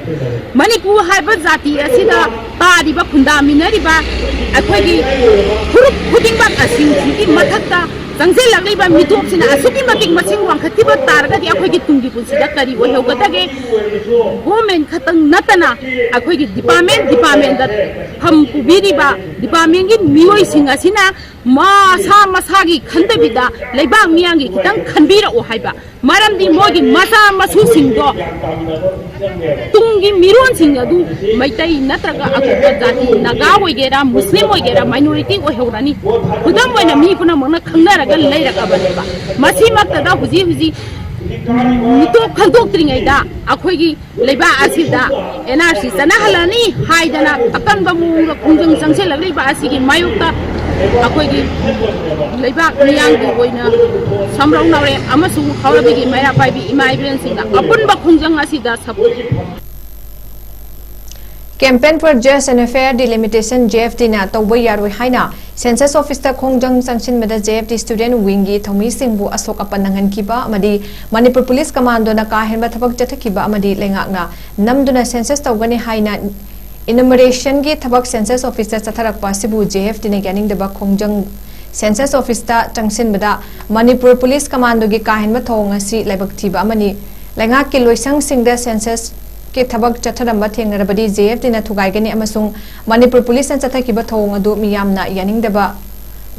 ꯃꯅꯤꯄꯨꯔ ꯍꯥꯏꯕ ꯖꯥꯇꯤ ꯑꯁꯤꯗ ꯇꯥꯔꯤꯕ, ꯈꯨꯟꯗꯥꯃꯤꯟꯅꯔꯤꯕ ꯑꯩꯈꯣꯏꯒꯤ ꯐꯨꯔꯨꯞ ꯈꯨꯗꯤꯡꯃꯛ ꯑꯁꯤꯒꯤ ꯃꯊꯛꯇ ꯆꯪꯁꯤꯜꯂꯛꯂꯤꯕ ꯃꯤꯇꯣꯞꯁꯤꯅ ꯑꯁꯨꯛꯀꯤ ꯃꯇꯤꯛ ꯃꯁꯤꯡ ꯋꯥꯡꯈꯠꯈꯤꯕ ꯇꯥꯔꯒꯗꯤ ꯑꯩꯈꯣꯏꯒꯤ ꯇꯨꯡꯒꯤ ꯄꯨꯟꯁꯤꯗ ꯀꯔꯤ ꯑꯣꯏꯍꯧꯒꯗꯒꯦ? ꯒꯣꯚꯔꯟꯃꯦꯟꯠ ꯈꯛꯇꯪ ꯅꯠꯇꯅ ꯑꯩꯈꯣꯏꯒꯤ ꯗꯤꯄꯥꯔꯠꯃꯦꯟꯠ ꯗꯤꯄꯥꯔꯠꯃꯦꯟꯠꯇ ꯐꯝ ꯄꯨꯕꯤꯔꯤꯕ ꯗꯤꯄꯥꯔꯠꯃꯦꯟꯠꯀꯤ ꯃꯤꯑꯣꯏꯁꯤꯡ ꯑꯁꯤꯅ ꯃꯁꯥ ꯃꯁꯥꯒꯤ ꯈꯟꯗꯕꯤꯗ ꯂꯩꯕꯥꯛ ꯃꯤꯌꯥꯝꯒꯤ ꯈꯤꯇꯪ ꯈꯟꯕꯤꯔꯛꯑꯣ ꯍꯥꯏꯕ꯫ ꯃꯔꯝꯗꯤ ꯃꯣꯏꯒꯤ ꯃꯆꯥ ꯃꯁꯨꯁꯤꯡꯗꯣ, ꯇꯨꯡꯒꯤ ꯃꯤꯔꯣꯟꯁꯤꯡ ꯑꯗꯨ ꯃꯩꯇꯩ ꯅꯠꯇ꯭ꯔꯒ ꯑꯇꯣꯞꯄ ꯖꯥꯇꯤ, ꯅꯥꯒꯥ ꯑꯣꯏꯒꯦꯔꯥ, ꯃꯨꯁꯂꯤꯝ ꯑꯣꯏꯒꯦꯔꯥ, ꯃꯥꯏꯅꯣꯔꯤꯇꯤ ꯑꯣꯏꯍꯧꯔꯅꯤ꯫ ꯈꯨꯗꯝ ꯑꯣꯏꯅ ꯃꯤ ꯄꯨꯝꯅꯃꯛꯅ ꯈꯪꯅꯔꯒ ꯂꯩꯔꯛꯑꯕꯅꯦꯕ꯫ ꯃꯁꯤꯃꯛꯇꯗ ꯍꯧꯖꯤꯛ ꯍꯧꯖꯤꯛ ꯃꯤꯇꯣꯞ ꯈꯟꯗꯣꯛꯇ꯭ꯔꯤꯉꯩꯗ ꯑꯩꯈꯣꯏꯒꯤ ꯂꯩꯕꯥꯛ ꯑꯁꯤꯗ ꯑꯦꯟ ꯑꯥꯔ ꯁꯤ ꯆꯠꯅꯍꯜꯂꯅꯤ ꯍꯥꯏꯗꯅ ꯑꯀꯟꯕ ꯃꯑꯣꯡꯗ ꯈꯣꯡꯖꯪ ꯆꯪꯁꯤꯜꯂꯛꯂꯤꯕ ꯑꯁꯤꯒꯤ ꯃꯥꯌꯣꯛꯇ ꯑꯩꯈꯣꯏꯒꯤ ꯂꯩꯕꯥꯛ ꯃꯤꯌꯥꯝꯒꯤ ꯑꯣꯏꯅ ꯁꯝꯔꯧ ꯅꯥꯎꯔꯦꯝ ꯑꯃꯁꯨꯡ ꯍꯥꯎꯔꯕꯤꯒꯤ ꯃꯩꯔꯥ ꯄꯥꯏꯕꯤ ꯏꯃꯥ ꯏꯕꯦꯟꯁꯤꯡꯅ ꯑꯄꯨꯟꯕ ꯈꯣꯡꯖꯪ ꯑꯁꯤꯗ support Campaign for Just and Fair Delimitation, J F ꯗꯤꯅ ꯇꯧꯕ ꯌꯥꯔꯣꯏ ꯍꯥꯏꯅ ꯁꯦꯟꯁꯁ ꯑꯣꯐꯤꯁꯇ ꯈꯣꯡꯖꯪ ꯆꯪꯁꯤꯟꯕꯗ ꯖꯦ ꯑꯦꯐ ꯗꯤ ꯁ꯭ꯇꯨꯗꯦꯟꯠ ꯋꯤꯡꯒꯤ ꯊꯧꯃꯤꯁꯤꯡꯕꯨ ꯑꯁꯣꯛ ꯑꯄꯟ ꯅꯪꯍꯟꯈꯤꯕ ꯑꯃꯗꯤ ꯃꯅꯤꯄꯨꯔ ꯄꯨꯂꯤꯁ ꯀꯃꯥꯟꯗꯣꯅ ꯀꯥ ꯍꯦꯟꯕ ꯊꯕꯛ ꯆꯠꯊꯈꯤꯕ ꯑꯃꯗꯤ ꯂꯩꯉꯥꯛꯅ ꯅꯝꯗꯨꯅ ꯁꯦꯟꯁꯁ ꯇꯧꯒꯅꯤ ꯍꯥꯏꯅ ꯏꯅꯨꯃꯔꯦꯁꯟꯒꯤ ꯊꯕꯛ ꯁꯦꯟꯁꯁ ꯑꯣꯐꯤꯁꯇ ꯆꯠꯊꯔꯛꯄ ꯑꯁꯤꯕꯨ ꯖꯦ ꯑꯦꯐ ꯗꯤꯅ ꯌꯥꯅꯤꯡꯗꯕ ꯈꯣꯡꯖꯪ ꯁꯦꯟꯁꯁ ꯑꯣꯐꯤꯁꯇ ꯆꯪꯁꯤꯟꯕꯗ ꯃꯅꯤꯄꯨꯔ ꯄꯨꯂꯤꯁ ꯀꯃꯥꯟꯗꯣꯒꯤ ꯀꯥ ꯍꯦꯟꯕ ꯊꯧꯑꯣꯡ ꯑꯁꯤ ꯂꯥꯏꯕꯛ ꯊꯤꯕ ꯑꯃꯅꯤ꯫ ꯂꯩꯉꯥꯛꯀꯤ ꯂꯣꯏꯁꯪꯁꯤꯡꯗ ꯁꯦꯟꯁꯁꯀꯤ ꯊꯕꯛ ꯆꯠꯊꯔꯝꯕ ꯊꯦꯡꯅꯔꯕꯗꯤ ꯖꯦ ꯑꯦꯐ ꯗꯤꯅ ꯊꯨꯒꯥꯏꯒꯅꯤ ꯑꯃꯁꯨꯡ ꯃꯅꯤꯄꯨꯔ ꯄꯨꯂꯤꯁꯅ ꯆꯠꯊꯈꯤꯕ ꯊꯧꯑꯣꯡ ꯑꯗꯨ ꯃꯤꯌꯥꯝꯅ ꯌꯥꯅꯤꯡꯗꯕ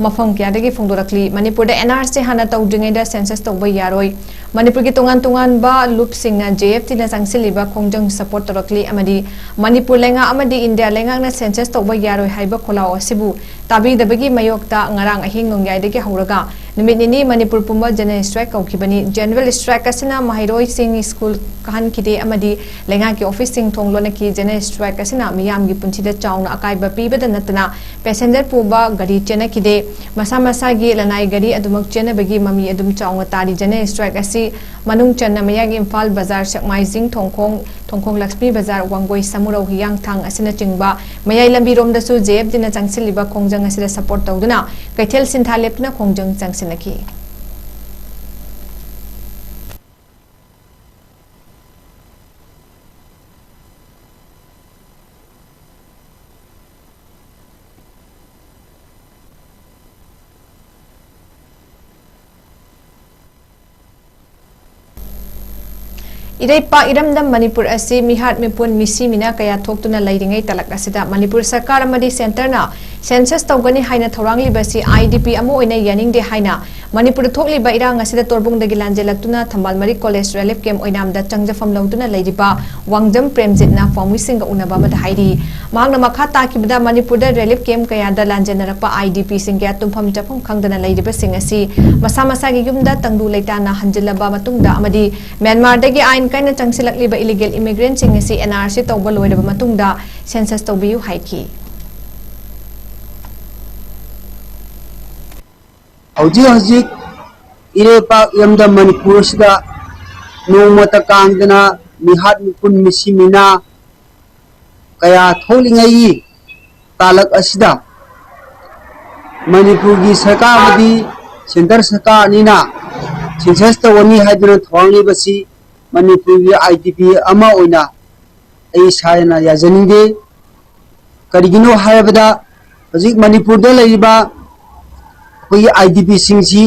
ꯃꯐꯝ ꯀꯌꯥꯗꯒꯤ ꯐꯣꯡꯗꯣꯔꯛꯂꯤ꯫ ꯃꯅꯤꯄꯨꯔꯗ ꯑꯦꯟ ꯑꯥꯔ ꯁꯤ ꯍꯥꯟꯅ ꯇꯧꯗ꯭ꯔꯤꯉꯩꯗ ꯁꯦꯟꯁꯁ ꯇꯧꯕ ꯌꯥꯔꯣꯏ꯫ ꯃꯅꯤꯄꯨꯔꯒꯤ ꯇꯣꯉꯥꯟ ꯇꯣꯉꯥꯟꯕ ꯂꯨꯞꯁꯤꯡꯅ ꯖꯦ ꯑꯦꯐ ꯗꯤꯅ ꯆꯪꯁꯤꯜꯂꯤꯕ ꯈꯣꯡꯖꯪ ꯁꯄꯣꯔꯠ ꯇꯧꯔꯛꯂꯤ ꯑꯃꯗꯤ ꯃꯅꯤꯄꯨꯔ ꯂꯩꯉꯥꯛ ꯑꯃꯗꯤ ꯏꯟꯗꯤꯌꯥ ꯂꯩꯉꯥꯛꯅ ꯁꯦꯟꯁꯁ ꯇꯧꯕ ꯌꯥꯔꯣꯏ ꯍꯥꯏꯕ ꯈꯣꯜꯂꯥꯎ ꯑꯁꯤꯕꯨ ꯇꯥꯕꯤꯗꯕꯒꯤ ꯃꯥꯌꯣꯛꯇ ꯉꯔꯥꯡ ꯑꯍꯤꯡ ꯅꯣꯡꯌꯥꯏꯗꯒꯤ ꯍꯧꯔꯒ ꯅꯨꯃꯤꯠ ꯅꯤꯅꯤ ꯃꯅꯤꯄꯨꯔ ꯄꯨꯝꯕ general strike ꯀꯧꯈꯤꯕꯅꯤ꯫ General strike ꯑꯁꯤꯅ ꯃꯍꯩꯔꯣꯏꯁꯤꯡ ꯁ꯭ꯀꯨꯜ ꯀꯥꯍꯟꯈꯤꯗꯦ ꯑꯃꯗꯤ ꯂꯩꯉꯥꯛꯀꯤ ꯑꯣꯐꯤꯁꯁꯤꯡ ꯊꯣꯡ ꯂꯣꯟꯅꯈꯤ꯫ General strike ꯑꯁꯤꯅ ꯃꯤꯌꯥꯝꯒꯤ ꯄꯨꯟꯁꯤꯗ ꯆꯥꯎꯅ ꯑꯀꯥꯏꯕ ꯄꯤꯕꯗ ꯅꯠꯇꯅ passenger ꯄꯨꯕ ꯒꯥꯔꯤ ꯆꯦꯟꯅꯈꯤꯗꯦ꯫ ꯃꯁꯥ ꯃꯁꯥꯒꯤ ꯂꯅꯥꯏ ꯒꯥꯔꯤ ꯑꯗꯨꯃꯛ ꯆꯦꯟꯅꯕꯒꯤ ꯃꯃꯤ ꯑꯗꯨꯝ ꯆꯥꯎꯅ ꯇꯥꯔꯤ꯫ General strike ꯑꯁꯤ ꯃꯅꯨꯡ ꯆꯟꯅ ꯃꯌꯥꯏ ꯏꯝꯐꯥꯜ ꯕꯖꯥꯔ, ꯁꯦꯛꯃꯥꯏꯖꯤꯡ ꯊꯣꯡꯈꯣꯡ, ꯊꯣꯡꯈꯣꯡ ꯂꯛꯁꯃꯤ ꯕꯖꯥꯔ, ꯋꯥꯡꯒꯣꯏ ꯁꯃꯨꯔꯧ ꯍꯤꯌꯥꯡꯊꯥꯡ ꯑꯁꯤꯅꯆꯤꯡꯕ ꯃꯌꯥꯏ ꯂꯝꯕꯤꯔꯣꯝꯗꯁꯨ JFDꯅ ꯆꯪꯁꯤꯜꯂꯤꯕ ꯈꯣꯡꯖꯪ ꯑꯁꯤꯗ support ꯇꯧꯗꯨꯅ ꯀꯩꯊꯦꯜ ꯁꯤꯟꯊꯥ ꯂꯦꯞꯇꯨꯅ ꯈꯣꯡꯖꯪ ꯆꯪꯁꯤꯜꯂꯛꯈꯤ꯫ ꯏꯔꯩꯄꯥꯛ ꯏꯔꯝꯗꯝ ꯃꯅꯤꯄꯨꯔ ꯑꯁꯤ ꯃꯤꯍꯥꯠ ꯃꯤꯄꯨꯟ ꯃꯤꯁꯤ ꯃꯤꯅꯥ ꯀꯌꯥ ꯊꯣꯛꯇꯨꯅ ꯂꯩꯔꯤꯉꯩ ꯇꯥꯂꯛ ꯑꯁꯤꯗ ꯃꯅꯤꯄꯨꯔ ꯁꯔꯀꯥꯔ ꯑꯃꯗꯤ centreꯅ census ꯇꯧꯒꯅꯤ ꯍꯥꯏꯅ ꯊꯧꯔꯥꯡꯂꯤꯕꯁꯤ IDP ꯑꯃ ꯑꯣꯏꯅ ꯌꯥꯅꯤꯡꯗꯦ ꯍꯥꯏꯅ ꯃꯅꯤꯄꯨꯔꯗ ꯊꯣꯛꯂꯤꯕ ꯏꯔꯥꯡ ꯑꯁꯤꯗ ꯇꯣꯔꯕꯨꯡꯗꯒꯤ ꯂꯥꯟꯖꯦꯜꯂꯛꯇꯨꯅ ꯊꯝꯕꯥꯜ ꯃꯔꯤ college relief camp ꯑꯣꯏꯅꯥꯝꯗ ꯆꯪꯖꯐꯝ ꯂꯧꯗꯨꯅ ꯂꯩꯔꯤꯕ ꯋꯥꯡꯖꯝ ꯄ꯭ꯔꯦꯝꯖꯤꯠꯅ ꯄꯥꯎꯃꯤꯁꯤꯡꯒ ꯎꯅꯕ ꯑꯃꯗ ꯍꯥꯏꯔꯤ꯫ ꯃꯍꯥꯛꯅ ꯃꯈꯥ ꯇꯥꯈꯤꯕꯗ ꯃꯅꯤꯄꯨꯔꯗ relief camp ꯀꯌꯥꯗ ꯂꯥꯟꯖꯦꯟꯅꯔꯛꯄ IDPꯁꯤꯡ ꯀꯌꯥ ꯇꯨꯝꯐꯝ ꯆꯥꯐꯝ ꯈꯪꯗꯅ ꯂꯩꯔꯤꯕꯁꯤꯡ ꯑꯁꯤ ꯃꯁꯥ ꯃꯁꯥꯒꯤ ꯌꯨꯝꯗ ꯇꯪꯗꯨ ꯂꯩꯇꯥꯅ ꯍꯟꯖꯤꯜꯂꯕ ꯃꯇꯨꯡꯗ ꯑꯃꯗꯤ ꯃ꯭ꯌꯥꯟꯃꯥꯔꯗꯒꯤ ꯑꯥꯏꯟ ꯀꯥꯏꯅ ꯆꯪꯁꯤꯜꯂꯛꯂꯤꯕ illegal immigrantꯁꯤꯡ ꯑꯁꯤ NRC ꯇꯧꯕ ꯂꯣꯏꯔꯕ ꯃꯇꯨꯡꯗ census ꯇꯧꯕꯤꯌꯨ ꯍꯥꯏꯈꯤ꯫ ꯍꯧꯖꯤꯛ ꯍꯧꯖꯤꯛ ꯏꯔꯩꯄꯥꯛ ꯏꯔꯝꯗꯝ ꯃꯅꯤꯄꯨꯔ ꯑꯁꯤꯗ ꯅꯣꯡꯃꯇ ꯀꯥꯡꯗꯅ ꯃꯤꯍꯥꯠ ꯃꯤꯄꯨꯟ ꯃꯤꯁꯤ ꯃꯤꯅꯥ ꯀꯌꯥ ꯊꯣꯛꯂꯤꯉꯩꯒꯤ ꯇꯥꯂꯛ ꯑꯁꯤꯗ ꯃꯅꯤꯄꯨꯔꯒꯤ ꯁꯔꯀꯥꯔ ꯑꯃꯗꯤ centre ꯁꯔꯀꯥꯔ ꯑꯅꯤꯅ census ꯇꯧꯒꯅꯤ ꯍꯥꯏꯗꯨꯅ ꯊꯧꯔꯥꯡꯂꯤꯕꯁꯤ ꯃꯅꯤꯄꯨꯔꯒꯤ IDP ꯑꯃ ꯑꯣꯏꯅ ꯑꯩ ꯏꯁꯥꯅ ꯌꯥꯖꯅꯤꯡꯗꯦ꯫ ꯀꯔꯤꯒꯤꯅꯣ ꯍꯥꯏꯔꯕꯗ ꯍꯧꯖꯤꯛ ꯃꯅꯤꯄꯨꯔꯗ ꯂꯩꯔꯤꯕ ꯑꯩꯈꯣꯏꯒꯤ IDPꯁꯤꯡꯁꯤ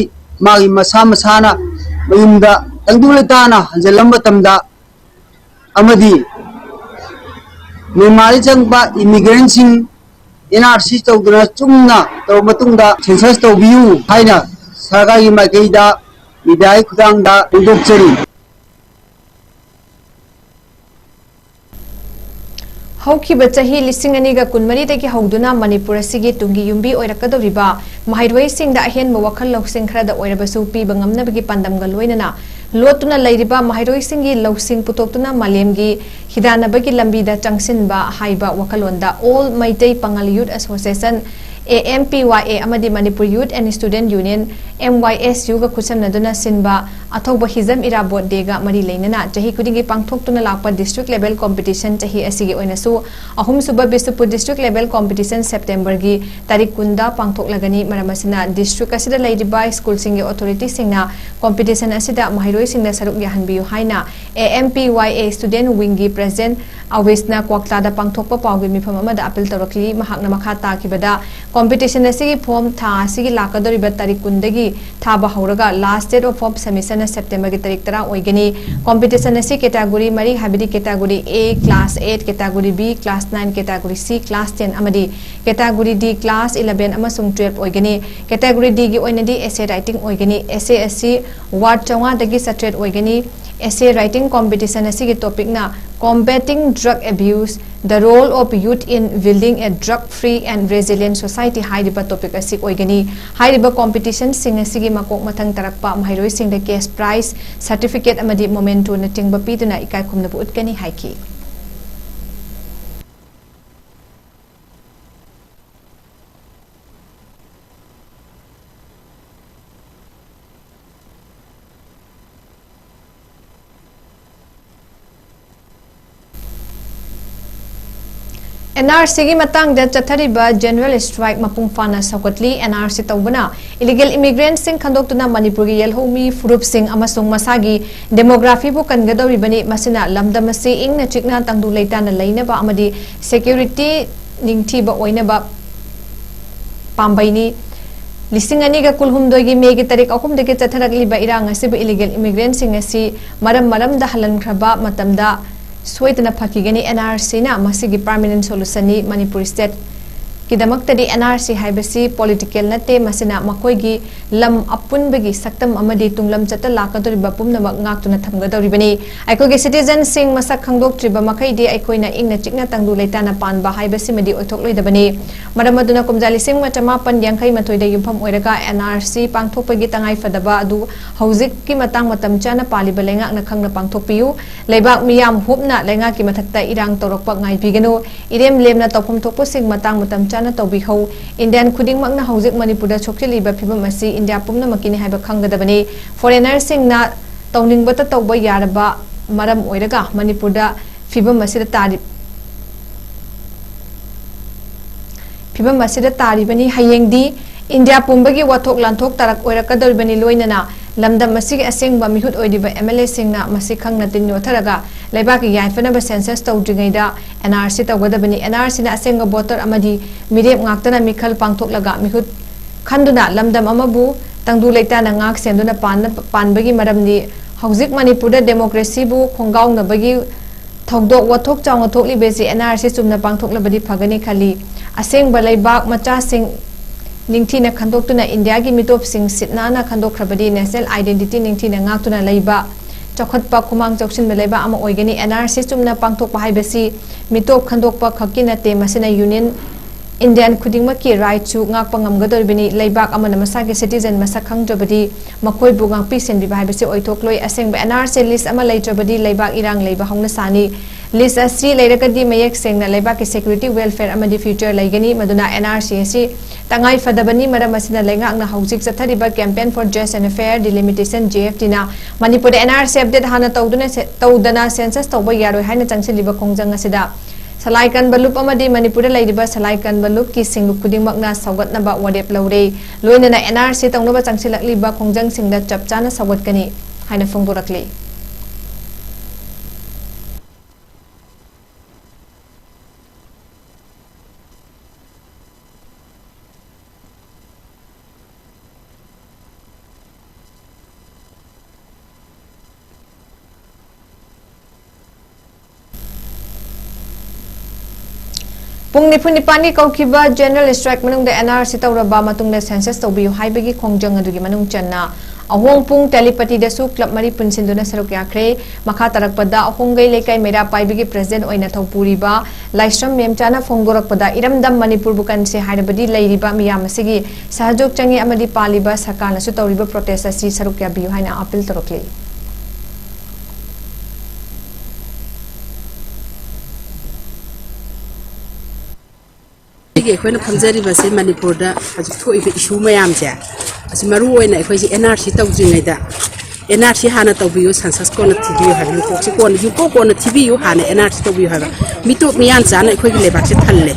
ꯃꯥꯒꯤ ꯃꯁꯥ ꯃꯁꯥꯅ ꯃꯌꯨꯝꯗ ꯇꯪꯗꯨ ꯂꯩꯇꯥꯅ ꯍꯟꯖꯤꯜꯂꯝꯕ ꯃꯇꯝꯗ ꯑꯃꯗꯤ ꯃ꯭ꯌꯥꯟꯃꯥꯔꯗꯒꯤ ꯆꯪꯕ immigrantꯁꯤꯡ NRC ꯇꯧꯗꯨꯅ ꯆꯨꯝꯅ ꯇꯧꯔꯕ ꯃꯇꯨꯡꯗ census ꯇꯧꯕꯤꯌꯨ ꯍꯥꯏꯅ ꯁꯔꯀꯥꯔꯒꯤ ꯃꯥꯏꯀꯩꯗ mediaꯒꯤ ꯈꯨꯠꯊꯥꯡꯗ ꯐꯣꯡꯗꯣꯛꯆꯔꯤ꯫ ꯍꯧꯈꯤꯕ ꯆꯍꯤ ꯂꯤꯁꯤꯡ ꯑꯅꯤꯒ ꯀꯨꯟꯃꯔꯤꯗꯒꯤ ꯍꯧꯗꯨꯅ ꯃꯅꯤꯄꯨꯔ ꯑꯁꯤꯒꯤ ꯇꯨꯡꯒꯤ ꯌꯨꯝꯕꯤ ꯑꯣꯏꯔꯛꯀꯗꯧꯔꯤꯕ ꯃꯍꯩꯔꯣꯏꯁꯤꯡꯗ ꯑꯍꯦꯟꯕ ꯋꯥꯈꯜ ꯂꯧꯁꯤꯡ ꯈꯔꯗ ꯑꯣꯏꯔꯕꯁꯨ ꯄꯤꯕ ꯉꯝꯅꯕꯒꯤ ꯄꯥꯟꯗꯝꯒ ꯂꯣꯏꯅꯅ ꯂꯣꯠꯇꯨꯅ ꯂꯩꯔꯤꯕ ꯃꯍꯩꯔꯣꯏꯁꯤꯡꯒꯤ ꯂꯧꯁꯤꯡ ꯄꯨꯊꯣꯛꯇꯨꯅ ꯃꯥꯂꯦꯝꯒꯤ ꯍꯤꯗꯥꯟꯅꯕꯒꯤ ꯂꯝꯕꯤꯗ ꯆꯪꯁꯤꯟꯕ ꯍꯥꯏꯕ ꯋꯥꯈꯜꯂꯣꯟꯗ All Meitei Pangal Youth Association, A M P Y A, ꯑꯃꯗꯤ Manipur Youth and Student Union, M Y S U ꯒ ꯈꯨꯠꯁꯝꯅꯗꯨꯅ ꯁꯤꯟꯕ ꯑꯊꯧꯕ ꯍꯤꯖꯝ ꯏꯔꯥꯕꯣꯠ ꯗꯦꯒ ꯃꯔꯤ ꯂꯩꯅꯅ ꯆꯍꯤ ꯈꯨꯗꯤꯡꯒꯤ ꯄꯥꯡꯊꯣꯛꯇꯨꯅ ꯂꯥꯛꯄ district level competition ꯆꯍꯤ ꯑꯁꯤꯒꯤ ꯑꯣꯏꯅꯁꯨ ꯑꯍꯨꯝꯁꯨꯕ ꯕꯤꯁꯅꯨꯄꯨꯔ district level competition ꯁꯦꯞꯇꯦꯝꯕꯔꯒꯤ ꯇꯥꯔꯤꯛ ꯀꯨꯟꯗ ꯄꯥꯡꯊꯣꯛꯂꯒꯅꯤ꯫ ꯃꯔꯝ ꯑꯁꯤꯅ district ꯑꯁꯤꯗ ꯂꯩꯔꯤꯕ ꯁ꯭ꯀꯨꯜꯁꯤꯡꯒꯤ ꯑꯣꯊꯣꯔꯤꯇꯤꯁꯤꯡꯅ competition ꯑꯁꯤꯗ ꯃꯍꯩꯔꯣꯏꯁꯤꯡꯗ ꯁꯔꯨꯛ ꯌꯥꯍꯟꯕꯤꯌꯨ ꯍꯥꯏꯅ A M P Y A student wing ꯒꯤ president ꯑꯋꯤꯁꯅ ꯀ꯭ꯋꯥꯛꯇꯥꯗ ꯄꯥꯡꯊꯣꯛꯄ ꯄꯥꯎꯒꯤ ꯃꯤꯐꯝ ꯑꯃꯗ ꯑꯄꯤꯜ ꯇꯧꯔꯛꯂꯤ꯫ ꯃꯍꯥꯛꯅ ꯃꯈꯥ ꯇꯥꯈꯤꯕꯗ, competition ꯑꯁꯤꯒꯤ form ꯊꯥ ꯑꯁꯤꯒꯤ ꯂꯥꯛꯀꯗꯧꯔꯤꯕ ꯇꯥꯔꯤꯛ ꯀꯨꯟꯗꯒꯤ ꯊꯥꯕ ꯍꯧꯔꯒ last date of form submission ꯅ ꯁꯦꯞꯇꯦꯝꯕꯔꯒꯤ ꯇꯥꯔꯤꯛ ꯇꯔꯥ ꯑꯣꯏꯒꯅꯤ꯫ Competition ꯑꯁꯤ category ꯃꯔꯤ, ꯍꯥꯏꯕꯗꯤ category A class eight, category B class nine, category C class ten ꯑꯃꯗꯤ category D class eleven ꯑꯃꯁꯨꯡ twelve ꯑꯣꯏꯒꯅꯤ꯫ Category D ꯒꯤ ꯑꯣꯏꯅꯗꯤ essay writing ꯑꯣꯏꯒꯅꯤ꯫ Essay ꯑꯁꯤ word ꯆꯥꯝꯃꯉꯥꯗꯒꯤ ꯆꯥꯇ꯭ꯔꯦꯠ ꯑꯣꯏꯒꯅꯤ꯫ Essay writing competition ꯑꯁꯤꯒꯤ topic ꯅ Combating Drug Abuse, The Role of Youth in Building a Drug Free and Resilient Society ꯍꯥꯏꯔꯤꯕ topic ꯑꯁꯤ ꯑꯣꯏꯒꯅꯤ꯫ ꯍꯥꯏꯔꯤꯕ competition ꯁꯤꯡ ꯑꯁꯤꯒꯤ ꯃꯀꯣꯛ ꯃꯊꯪ ꯇꯥꯔꯛꯄ ꯃꯍꯩꯔꯣꯏꯁꯤꯡꯗ cash prize, certificate ꯑꯃꯗꯤ memento ꯅꯆꯤꯡꯕ ꯄꯤꯗꯨꯅ ꯏꯀꯥꯏ ꯈꯨꯝꯅꯕ ꯎꯠꯀꯅꯤ ꯍꯥꯏꯈꯤ꯫ N R C ꯒꯤ ꯃꯇꯥꯡꯗ ꯆꯠꯊꯔꯤꯕ general strike ꯃꯄꯨꯡ ꯐꯥꯅ ꯁꯧꯒꯠꯂꯤ꯫ N R C ꯇꯧꯕꯅ illegal immigrant ꯁꯤꯡ ꯈꯟꯗꯣꯛꯇꯨꯅ ꯃꯅꯤꯄꯨꯔꯒꯤ ꯌꯦꯜꯍꯧꯃꯤ ꯐꯨꯔꯨꯞꯁꯤꯡ ꯑꯃꯁꯨꯡ ꯃꯁꯥꯒꯤ demography ꯕꯨ ꯀꯟꯒꯗꯧꯔꯤꯕꯅꯤ꯫ ꯃꯁꯤꯅ ꯂꯝꯗꯝ ꯑꯁꯤ ꯏꯪꯅ ꯆꯤꯛꯅ ꯇꯪꯗꯨ ꯂꯩꯇꯥꯅ ꯂꯩꯅꯕ ꯑꯃꯗꯤ security ꯅꯤꯡꯊꯤꯕ ꯑꯣꯏꯅꯕ ꯄꯥꯝꯕꯩꯅꯤ꯫ ꯂꯤꯁꯤꯡ ꯑꯅꯤꯒ ꯀꯨꯟꯍꯨꯝꯗꯣꯏꯒꯤ ꯃꯦꯒꯤ ꯇꯥꯔꯤꯛ ꯑꯍꯨꯝꯗꯒꯤ ꯆꯠꯊꯔꯛꯂꯤꯕ ꯏꯔꯥꯡ ꯑꯁꯤꯕꯨ illegal immigrant ꯁꯤꯡ ꯑꯁꯤ ꯃꯔꯝ ꯃꯔꯝꯗ ꯍꯜꯍꯟꯈ꯭ꯔꯕ ꯃꯇꯝꯗ ꯁꯣꯏꯗꯅ ꯐꯈꯤꯒꯅꯤ꯫ N R C ꯅ ꯃꯁꯤꯒꯤ permanent solution ꯅꯤ꯫ ꯃꯅꯤꯄꯨꯔ state ꯀꯤꯗꯃꯛꯇꯗꯤ ꯑꯦꯟ ꯑꯥꯔ ꯁꯤ ꯍꯥꯏꯕꯁꯤ ꯄꯣꯂꯤꯇꯤꯀꯦꯜ ꯅꯠꯇꯦ, ꯃꯁꯤꯅ ꯃꯈꯣꯏꯒꯤ ꯂꯝ ꯑꯄꯨꯟꯕꯒꯤ ꯁꯛꯇꯝ ꯑꯃꯗꯤ ꯇꯨꯡꯂꯝꯆꯠꯇ ꯂꯥꯛꯀꯗꯧꯔꯤꯕ ꯄꯨꯝꯅꯃꯛ ꯉꯥꯛꯇꯨꯅ ꯊꯝꯒꯗꯧꯔꯤꯕꯅꯤ꯫ ꯑꯩꯈꯣꯏꯒꯤ ꯁꯤꯇꯤꯖꯟꯁꯤꯡ ꯃꯁꯛ ꯈꯪꯗꯣꯛꯇ꯭ꯔꯤꯕ ꯃꯈꯩꯗꯤ ꯑꯩꯈꯣꯏꯅ ꯏꯪꯅ ꯆꯤꯛꯅ ꯇꯪꯗꯨ ꯂꯩꯇꯥꯅ ꯄꯥꯟꯕ ꯍꯥꯏꯕꯁꯤꯃꯗꯤ ꯑꯣꯏꯊꯣꯛꯂꯣꯏꯗꯕꯅꯤ꯫ ꯃꯔꯝ ꯑꯗꯨꯅ ꯀꯨꯝꯖꯥ ꯂꯤꯁꯤꯡ ꯑꯃ ꯆꯃꯥꯄꯟ ꯌꯥꯡꯈꯩ ꯃꯥꯊꯣꯏꯗ ꯌꯨꯝꯐꯝ ꯑꯣꯏꯔꯒ ꯑꯦꯟ ꯑꯥꯔ ꯁꯤ ꯄꯥꯡꯊꯣꯛꯄꯒꯤ ꯇꯉꯥꯏꯐꯗꯕ ꯑꯗꯨ ꯍꯧꯖꯤꯛꯀꯤ ꯃꯇꯥꯡ ꯃꯇꯝ ꯆꯥꯅ ꯄꯥꯜꯂꯤꯕ ꯂꯩꯉꯥꯛꯅ ꯈꯪꯅ ꯄꯥꯡꯊꯣꯛꯄꯤꯌꯨ꯫ ꯂꯩꯕꯥꯛ ꯃꯤꯌꯥꯝ ꯍꯨꯞꯅ ꯂꯩꯉꯥꯛꯀꯤ ꯃꯊꯛꯇ ꯏꯔꯥꯡ ꯇꯧꯔꯛꯄ ꯉꯥꯏꯕꯤꯒꯅꯨ꯫ ꯏꯔꯦꯝ ꯂꯦꯝꯅ ꯇꯧꯐꯝ ꯊꯣꯛꯄꯁꯤꯡ ꯃꯇꯥꯡ ꯃꯇꯝ ꯆꯥꯅ ꯇꯧꯕꯤꯍꯧ꯫ ꯏꯟꯗꯤꯌꯟ ꯈꯨꯗꯤꯡꯃꯛꯅ ꯍꯧꯖꯤꯛ ꯃꯅꯤꯄꯨꯔꯗ ꯁꯣꯛꯆꯤꯜꯂꯤꯕ ꯐꯤꯕꯝ ꯑꯁꯤ ꯏꯟꯗꯤꯌꯥ ꯄꯨꯝꯅꯃꯛꯀꯤꯅꯤ ꯍꯥꯏꯕ ꯈꯪꯒꯗꯕꯅꯤ꯫ ꯐꯣꯔꯦꯅꯔꯁꯤꯡꯅ ꯇꯧꯅꯤꯡꯕꯇ ꯇꯧꯕ ꯌꯥꯔꯕ ꯃꯔꯝ ꯑꯣꯏꯔꯒ ꯃꯅꯤꯄꯨꯔꯗ ꯐꯤꯕꯝ ꯑꯁꯤꯗ ꯇꯥꯔꯤ-, ꯐꯤꯕꯝ ꯑꯁꯤꯗ ꯇꯥꯔꯤꯕꯅꯤ꯫ ꯍꯌꯦꯡꯗꯤ ꯏꯟꯗꯤꯌꯥ ꯄꯨꯝꯕꯒꯤ ꯋꯥꯊꯣꯛ ꯂꯥꯟꯊꯣꯛ ꯇꯥꯔꯛ ꯑꯣꯏꯔꯛꯀꯗꯧꯔꯤꯕꯅꯤ꯫ ꯂꯣꯏꯅꯅ ꯂꯝꯗꯝ ꯑꯁꯤꯒꯤ ꯑꯁꯦꯡꯕ ꯃꯤꯍꯨꯠ ꯑꯣꯏꯔꯤꯕ ꯑꯦꯝ ꯑꯦꯜ ꯑꯦꯁꯤꯡꯅ ꯃꯁꯤ ꯈꯪꯅ ꯇꯤꯟ ꯌꯣꯠꯊꯔꯒ ꯂꯩꯕꯥꯛꯀꯤ ꯌꯥꯏꯐꯅꯕ ꯁꯦꯟꯁꯁ ꯇꯧꯗ꯭ꯔꯤꯉꯩꯗ ꯑꯦꯟ ꯑꯥꯔ ꯁꯤ ꯇꯧꯒꯗꯕꯅꯤ꯫ ꯑꯦꯟ ꯑꯥꯔ ꯁꯤꯅ ꯑꯁꯦꯡꯕ ꯚꯣꯇꯔ ꯑꯃꯗꯤ ꯃꯤꯔꯦꯞ ꯉꯥꯛꯇꯅ ꯃꯤꯈꯜ ꯄꯥꯡꯊꯣꯛꯂꯒ ꯃꯤꯍꯨꯠ ꯈꯟꯗꯨꯅ ꯂꯝꯗꯝ ꯑꯃꯕꯨ ꯇꯪꯗꯨ ꯂꯩꯇꯥꯅ ꯉꯥꯛ ꯁꯦꯟꯗꯨꯅ ꯄꯥꯟꯅ-, ꯄꯥꯟꯕꯒꯤ ꯃꯔꯝꯗꯤ ꯍꯧꯖꯤꯛ ꯃꯅꯤꯄꯨꯔꯗ ꯗꯦꯃꯣꯀ꯭ꯔꯦꯁꯤꯕꯨ ꯈꯣꯡꯒꯥꯎꯅꯕꯒꯤ ꯊꯧꯗꯣꯛ ꯋꯥꯊꯣꯛ ꯆꯥꯎꯅ ꯊꯣꯛꯂꯤꯕꯁꯤ ꯑꯦꯟ ꯑꯥꯔ ꯁꯤ ꯆꯨꯝꯅ ꯄꯥꯡꯊꯣꯛꯂꯕꯗꯤ ꯐꯒꯅꯤ ꯈꯜꯂꯤ꯫ ꯑꯁꯦꯡꯕ ꯂꯩꯕꯥꯛ ꯃꯆꯥꯁꯤꯡ ꯅꯤꯡꯊꯤꯅ ꯈꯟꯗꯣꯛꯇꯨꯅ ꯏꯟꯗꯤꯌꯥꯒꯤ ꯃꯤꯇꯣꯞꯁꯤꯡ ꯁꯤꯠ ꯅꯥꯟꯅ ꯈꯟꯗꯣꯛꯈ꯭ꯔꯕꯗꯤ ꯅꯦꯁꯅꯦꯜ ꯑꯥꯏꯗꯦꯟꯇꯤꯇꯤ ꯅꯤꯡꯊꯤꯅ ꯉꯥꯛꯇꯨꯅ ꯂꯩꯕ, ꯆꯥꯎꯈꯠꯄ, ꯈꯨꯃꯥꯡ ꯆꯥꯎꯁꯤꯟꯕ ꯂꯩꯕꯥꯛ ꯑꯃ ꯑꯣꯏꯒꯅꯤ꯫ ꯑꯦꯟ ꯑꯥꯔ ꯁꯤ ꯆꯨꯝꯅ ꯄꯥꯡꯊꯣꯛꯄ ꯍꯥꯏꯕꯁꯤ ꯃꯤꯇꯣꯞ ꯈꯟꯗꯣꯛꯄ ꯈꯛꯀꯤ ꯅꯠꯇꯦ, ꯃꯁꯤꯅ ꯌꯨꯅꯤꯌꯟ ꯏꯟꯗꯤꯌꯟ ꯈꯨꯗꯤꯡꯃꯛꯀꯤ ꯔꯥꯏꯠꯁꯨ ꯉꯥꯛꯄ ꯉꯝꯒꯗꯧꯔꯤꯕꯅꯤ꯫ ꯂꯩꯕꯥꯛ ꯑꯃꯅ ꯃꯁꯥꯒꯤ ꯁꯤꯇꯤꯖꯟ ꯃꯁꯛ ꯈꯪꯗ꯭ꯔꯕꯗꯤ ꯃꯈꯣꯏꯕꯨ ꯉꯥꯛꯄꯤ ꯁꯦꯟꯕꯤꯕ ꯍꯥꯏꯕꯁꯤ ꯑꯣꯏꯊꯣꯛꯂꯣꯏ꯫ ꯑꯁꯦꯡꯕ ꯑꯦꯟ ꯑꯥꯔ ꯁꯤ ꯂꯤꯁ ꯑꯃ ꯂꯩꯇ꯭ꯔꯕꯗꯤ ꯂꯩꯕꯥꯛ ꯏꯔꯥꯡ ꯂꯩꯕ ꯍꯧꯅ ꯁꯥꯅꯤ꯫ ꯂꯤꯁ ꯑꯁꯤ ꯂꯩꯔꯒꯗꯤ ꯃꯌꯦꯛ ꯁꯦꯡꯅ ꯂꯩꯕꯥꯛꯀꯤ ꯁꯦꯀ꯭ꯌꯨꯔꯤꯇꯤ, ꯋꯦꯜꯐꯤꯌꯔ ꯑꯃꯗꯤ ꯐ꯭ꯌꯨꯆꯔ ꯂꯩꯒꯅꯤ꯫ ꯃꯗꯨꯅ ꯑꯦꯟ ꯑꯥꯔ ꯁꯤ ꯑꯁꯤ ꯇꯉꯥꯏ ꯐꯗꯕꯅꯤ꯫ ꯃꯔꯝ ꯑꯁꯤꯅ ꯂꯩꯉꯥꯛꯅ ꯍꯧꯖꯤꯛ ꯆꯠꯊꯔꯤꯕ Campaign for Just and Fair Delimitation, J F D ꯅ ꯃꯅꯤꯄꯨꯔꯗ ꯑꯦꯟ ꯑꯥꯔ ꯁꯤ ꯑꯞꯗꯦꯠ ꯍꯥꯟꯅ ꯇꯧꯗꯨꯅ ꯁꯦ-, ꯇꯧꯗꯅ ꯁꯦꯟꯁꯁ ꯇꯧꯕ ꯌꯥꯔꯣꯏ ꯍꯥꯏꯅ ꯆꯪꯁꯤꯜꯂꯤꯕ ꯈꯣꯡꯖꯪ ꯑꯁꯤꯗ ꯁꯂꯥꯏ ꯀꯟꯕ ꯂꯨꯞ ꯑꯃꯗꯤ ꯃꯅꯤꯄꯨꯔꯗ ꯂꯩꯔꯤꯕ ꯁꯂꯥꯏ ꯀꯟꯕ ꯂꯨꯞꯀꯤ ꯁꯤꯡꯂꯨꯞ ꯈꯨꯗꯤꯡꯃꯛꯅ ꯁꯧꯒꯠꯅꯕ ꯋꯥꯔꯦꯞ ꯂꯧꯔꯦ꯫ ꯂꯣꯏꯅꯅ ꯑꯦꯟ ꯑꯥꯔ ꯁꯤ ꯇꯧꯅꯕ ꯆꯪꯁꯤꯜꯂꯛꯂꯤꯕ ꯈꯣꯡꯖꯪꯁꯤꯡꯗ ꯆꯞ ꯆꯥꯅ ꯁꯧꯒꯠꯀꯅꯤ ꯍꯥꯏꯅ ꯐꯣꯡꯗꯣꯔꯛꯂꯤ꯫ ꯄꯨꯡ ꯅꯤꯐꯨ ꯅꯤꯄꯥꯟꯒꯤ ꯀꯧꯈꯤꯕ General Strike ꯃꯅꯨꯡꯗ N R C ꯇꯧꯔꯕ ꯃꯇꯨꯡꯗ Census ꯇꯧꯕꯤꯌꯨ ꯍꯥꯏꯕꯒꯤ ꯈꯣꯡꯖꯪ ꯑꯗꯨꯒꯤ ꯃꯅꯨꯡ ꯆꯟꯅ ꯑꯍꯣꯡꯄꯨꯡ Telepathyꯗꯁꯨ club ꯃꯔꯤ ꯄꯨꯟꯁꯤꯟꯗꯨꯅ ꯁꯔꯨꯛ ꯌꯥꯈ꯭ꯔꯦ꯫ ꯃꯈꯥ ꯇꯥꯔꯛꯄꯗ ꯑꯍꯣꯡꯒꯩ ꯂꯩꯀꯥꯏ ꯃꯩꯔꯥ ꯄꯥꯏꯕꯒꯤ president ꯑꯣꯏꯅ ꯊꯧꯄꯨꯔꯤꯕ ꯂꯥꯏꯁ꯭ꯔꯝ ꯃꯦꯝꯆꯥꯅ ꯐꯣꯡꯗꯣꯔꯛꯄꯗ ꯏꯔꯝꯗꯝ ꯃꯅꯤꯄꯨꯔꯕꯨ ꯀꯟꯁꯦ ꯍꯥꯏꯔꯕꯗꯤ ꯂꯩꯔꯤꯕ ꯃꯤꯌꯥꯝ ꯑꯁꯤꯒꯤ ꯁꯍꯖꯣꯛ ꯆꯪꯉꯤ ꯑꯃꯗꯤ ꯄꯥꯜꯂꯤꯕ ꯁꯔꯀꯥꯔꯅꯁꯨ ꯇꯧꯔꯤꯕ protest ꯑꯁꯤ ꯁꯔꯨꯛ ꯌꯥꯕꯤꯌꯨ ꯍꯥꯏꯅ appeal ꯇꯧꯔꯛꯂꯤ꯫ ꯑꯩꯈꯣꯏꯅ ꯐꯝꯖꯔꯤꯕꯁꯦ ꯃꯅꯤꯄꯨꯔꯗ ꯍꯧꯖꯤꯛ ꯊꯣꯛꯏꯕ issue ꯃꯌꯥꯝꯁꯦ, ꯑꯁꯤ ꯃꯔꯨ ꯑꯣꯏꯅ ꯑꯩꯈꯣꯏꯁꯦ N R C ꯇꯧꯗ꯭ꯔꯤꯉꯩꯗ N R C ꯍꯥꯟꯅ ꯇꯧꯕꯤꯌꯨ, census ꯀꯣꯟꯅ ꯊꯤꯕꯤꯌꯨ ꯍꯥꯏꯕ, ꯌꯨꯝꯀꯣꯛꯁꯦ ꯀꯣꯟꯅ, ꯌꯨꯝꯀꯣꯛ ꯀꯣꯟꯅ ꯊꯤꯕꯤꯌꯨ, ꯍꯥꯟꯅ N R C ꯇꯧꯕꯤꯌꯨ ꯍꯥꯏꯕ꯫ ꯃꯤꯇꯣꯞ ꯃꯤꯌꯥꯟ ꯆꯥꯅ ꯑꯩꯈꯣꯏꯒꯤ ꯂꯩꯕꯥꯛꯁꯦ ꯊꯜꯂꯦ꯫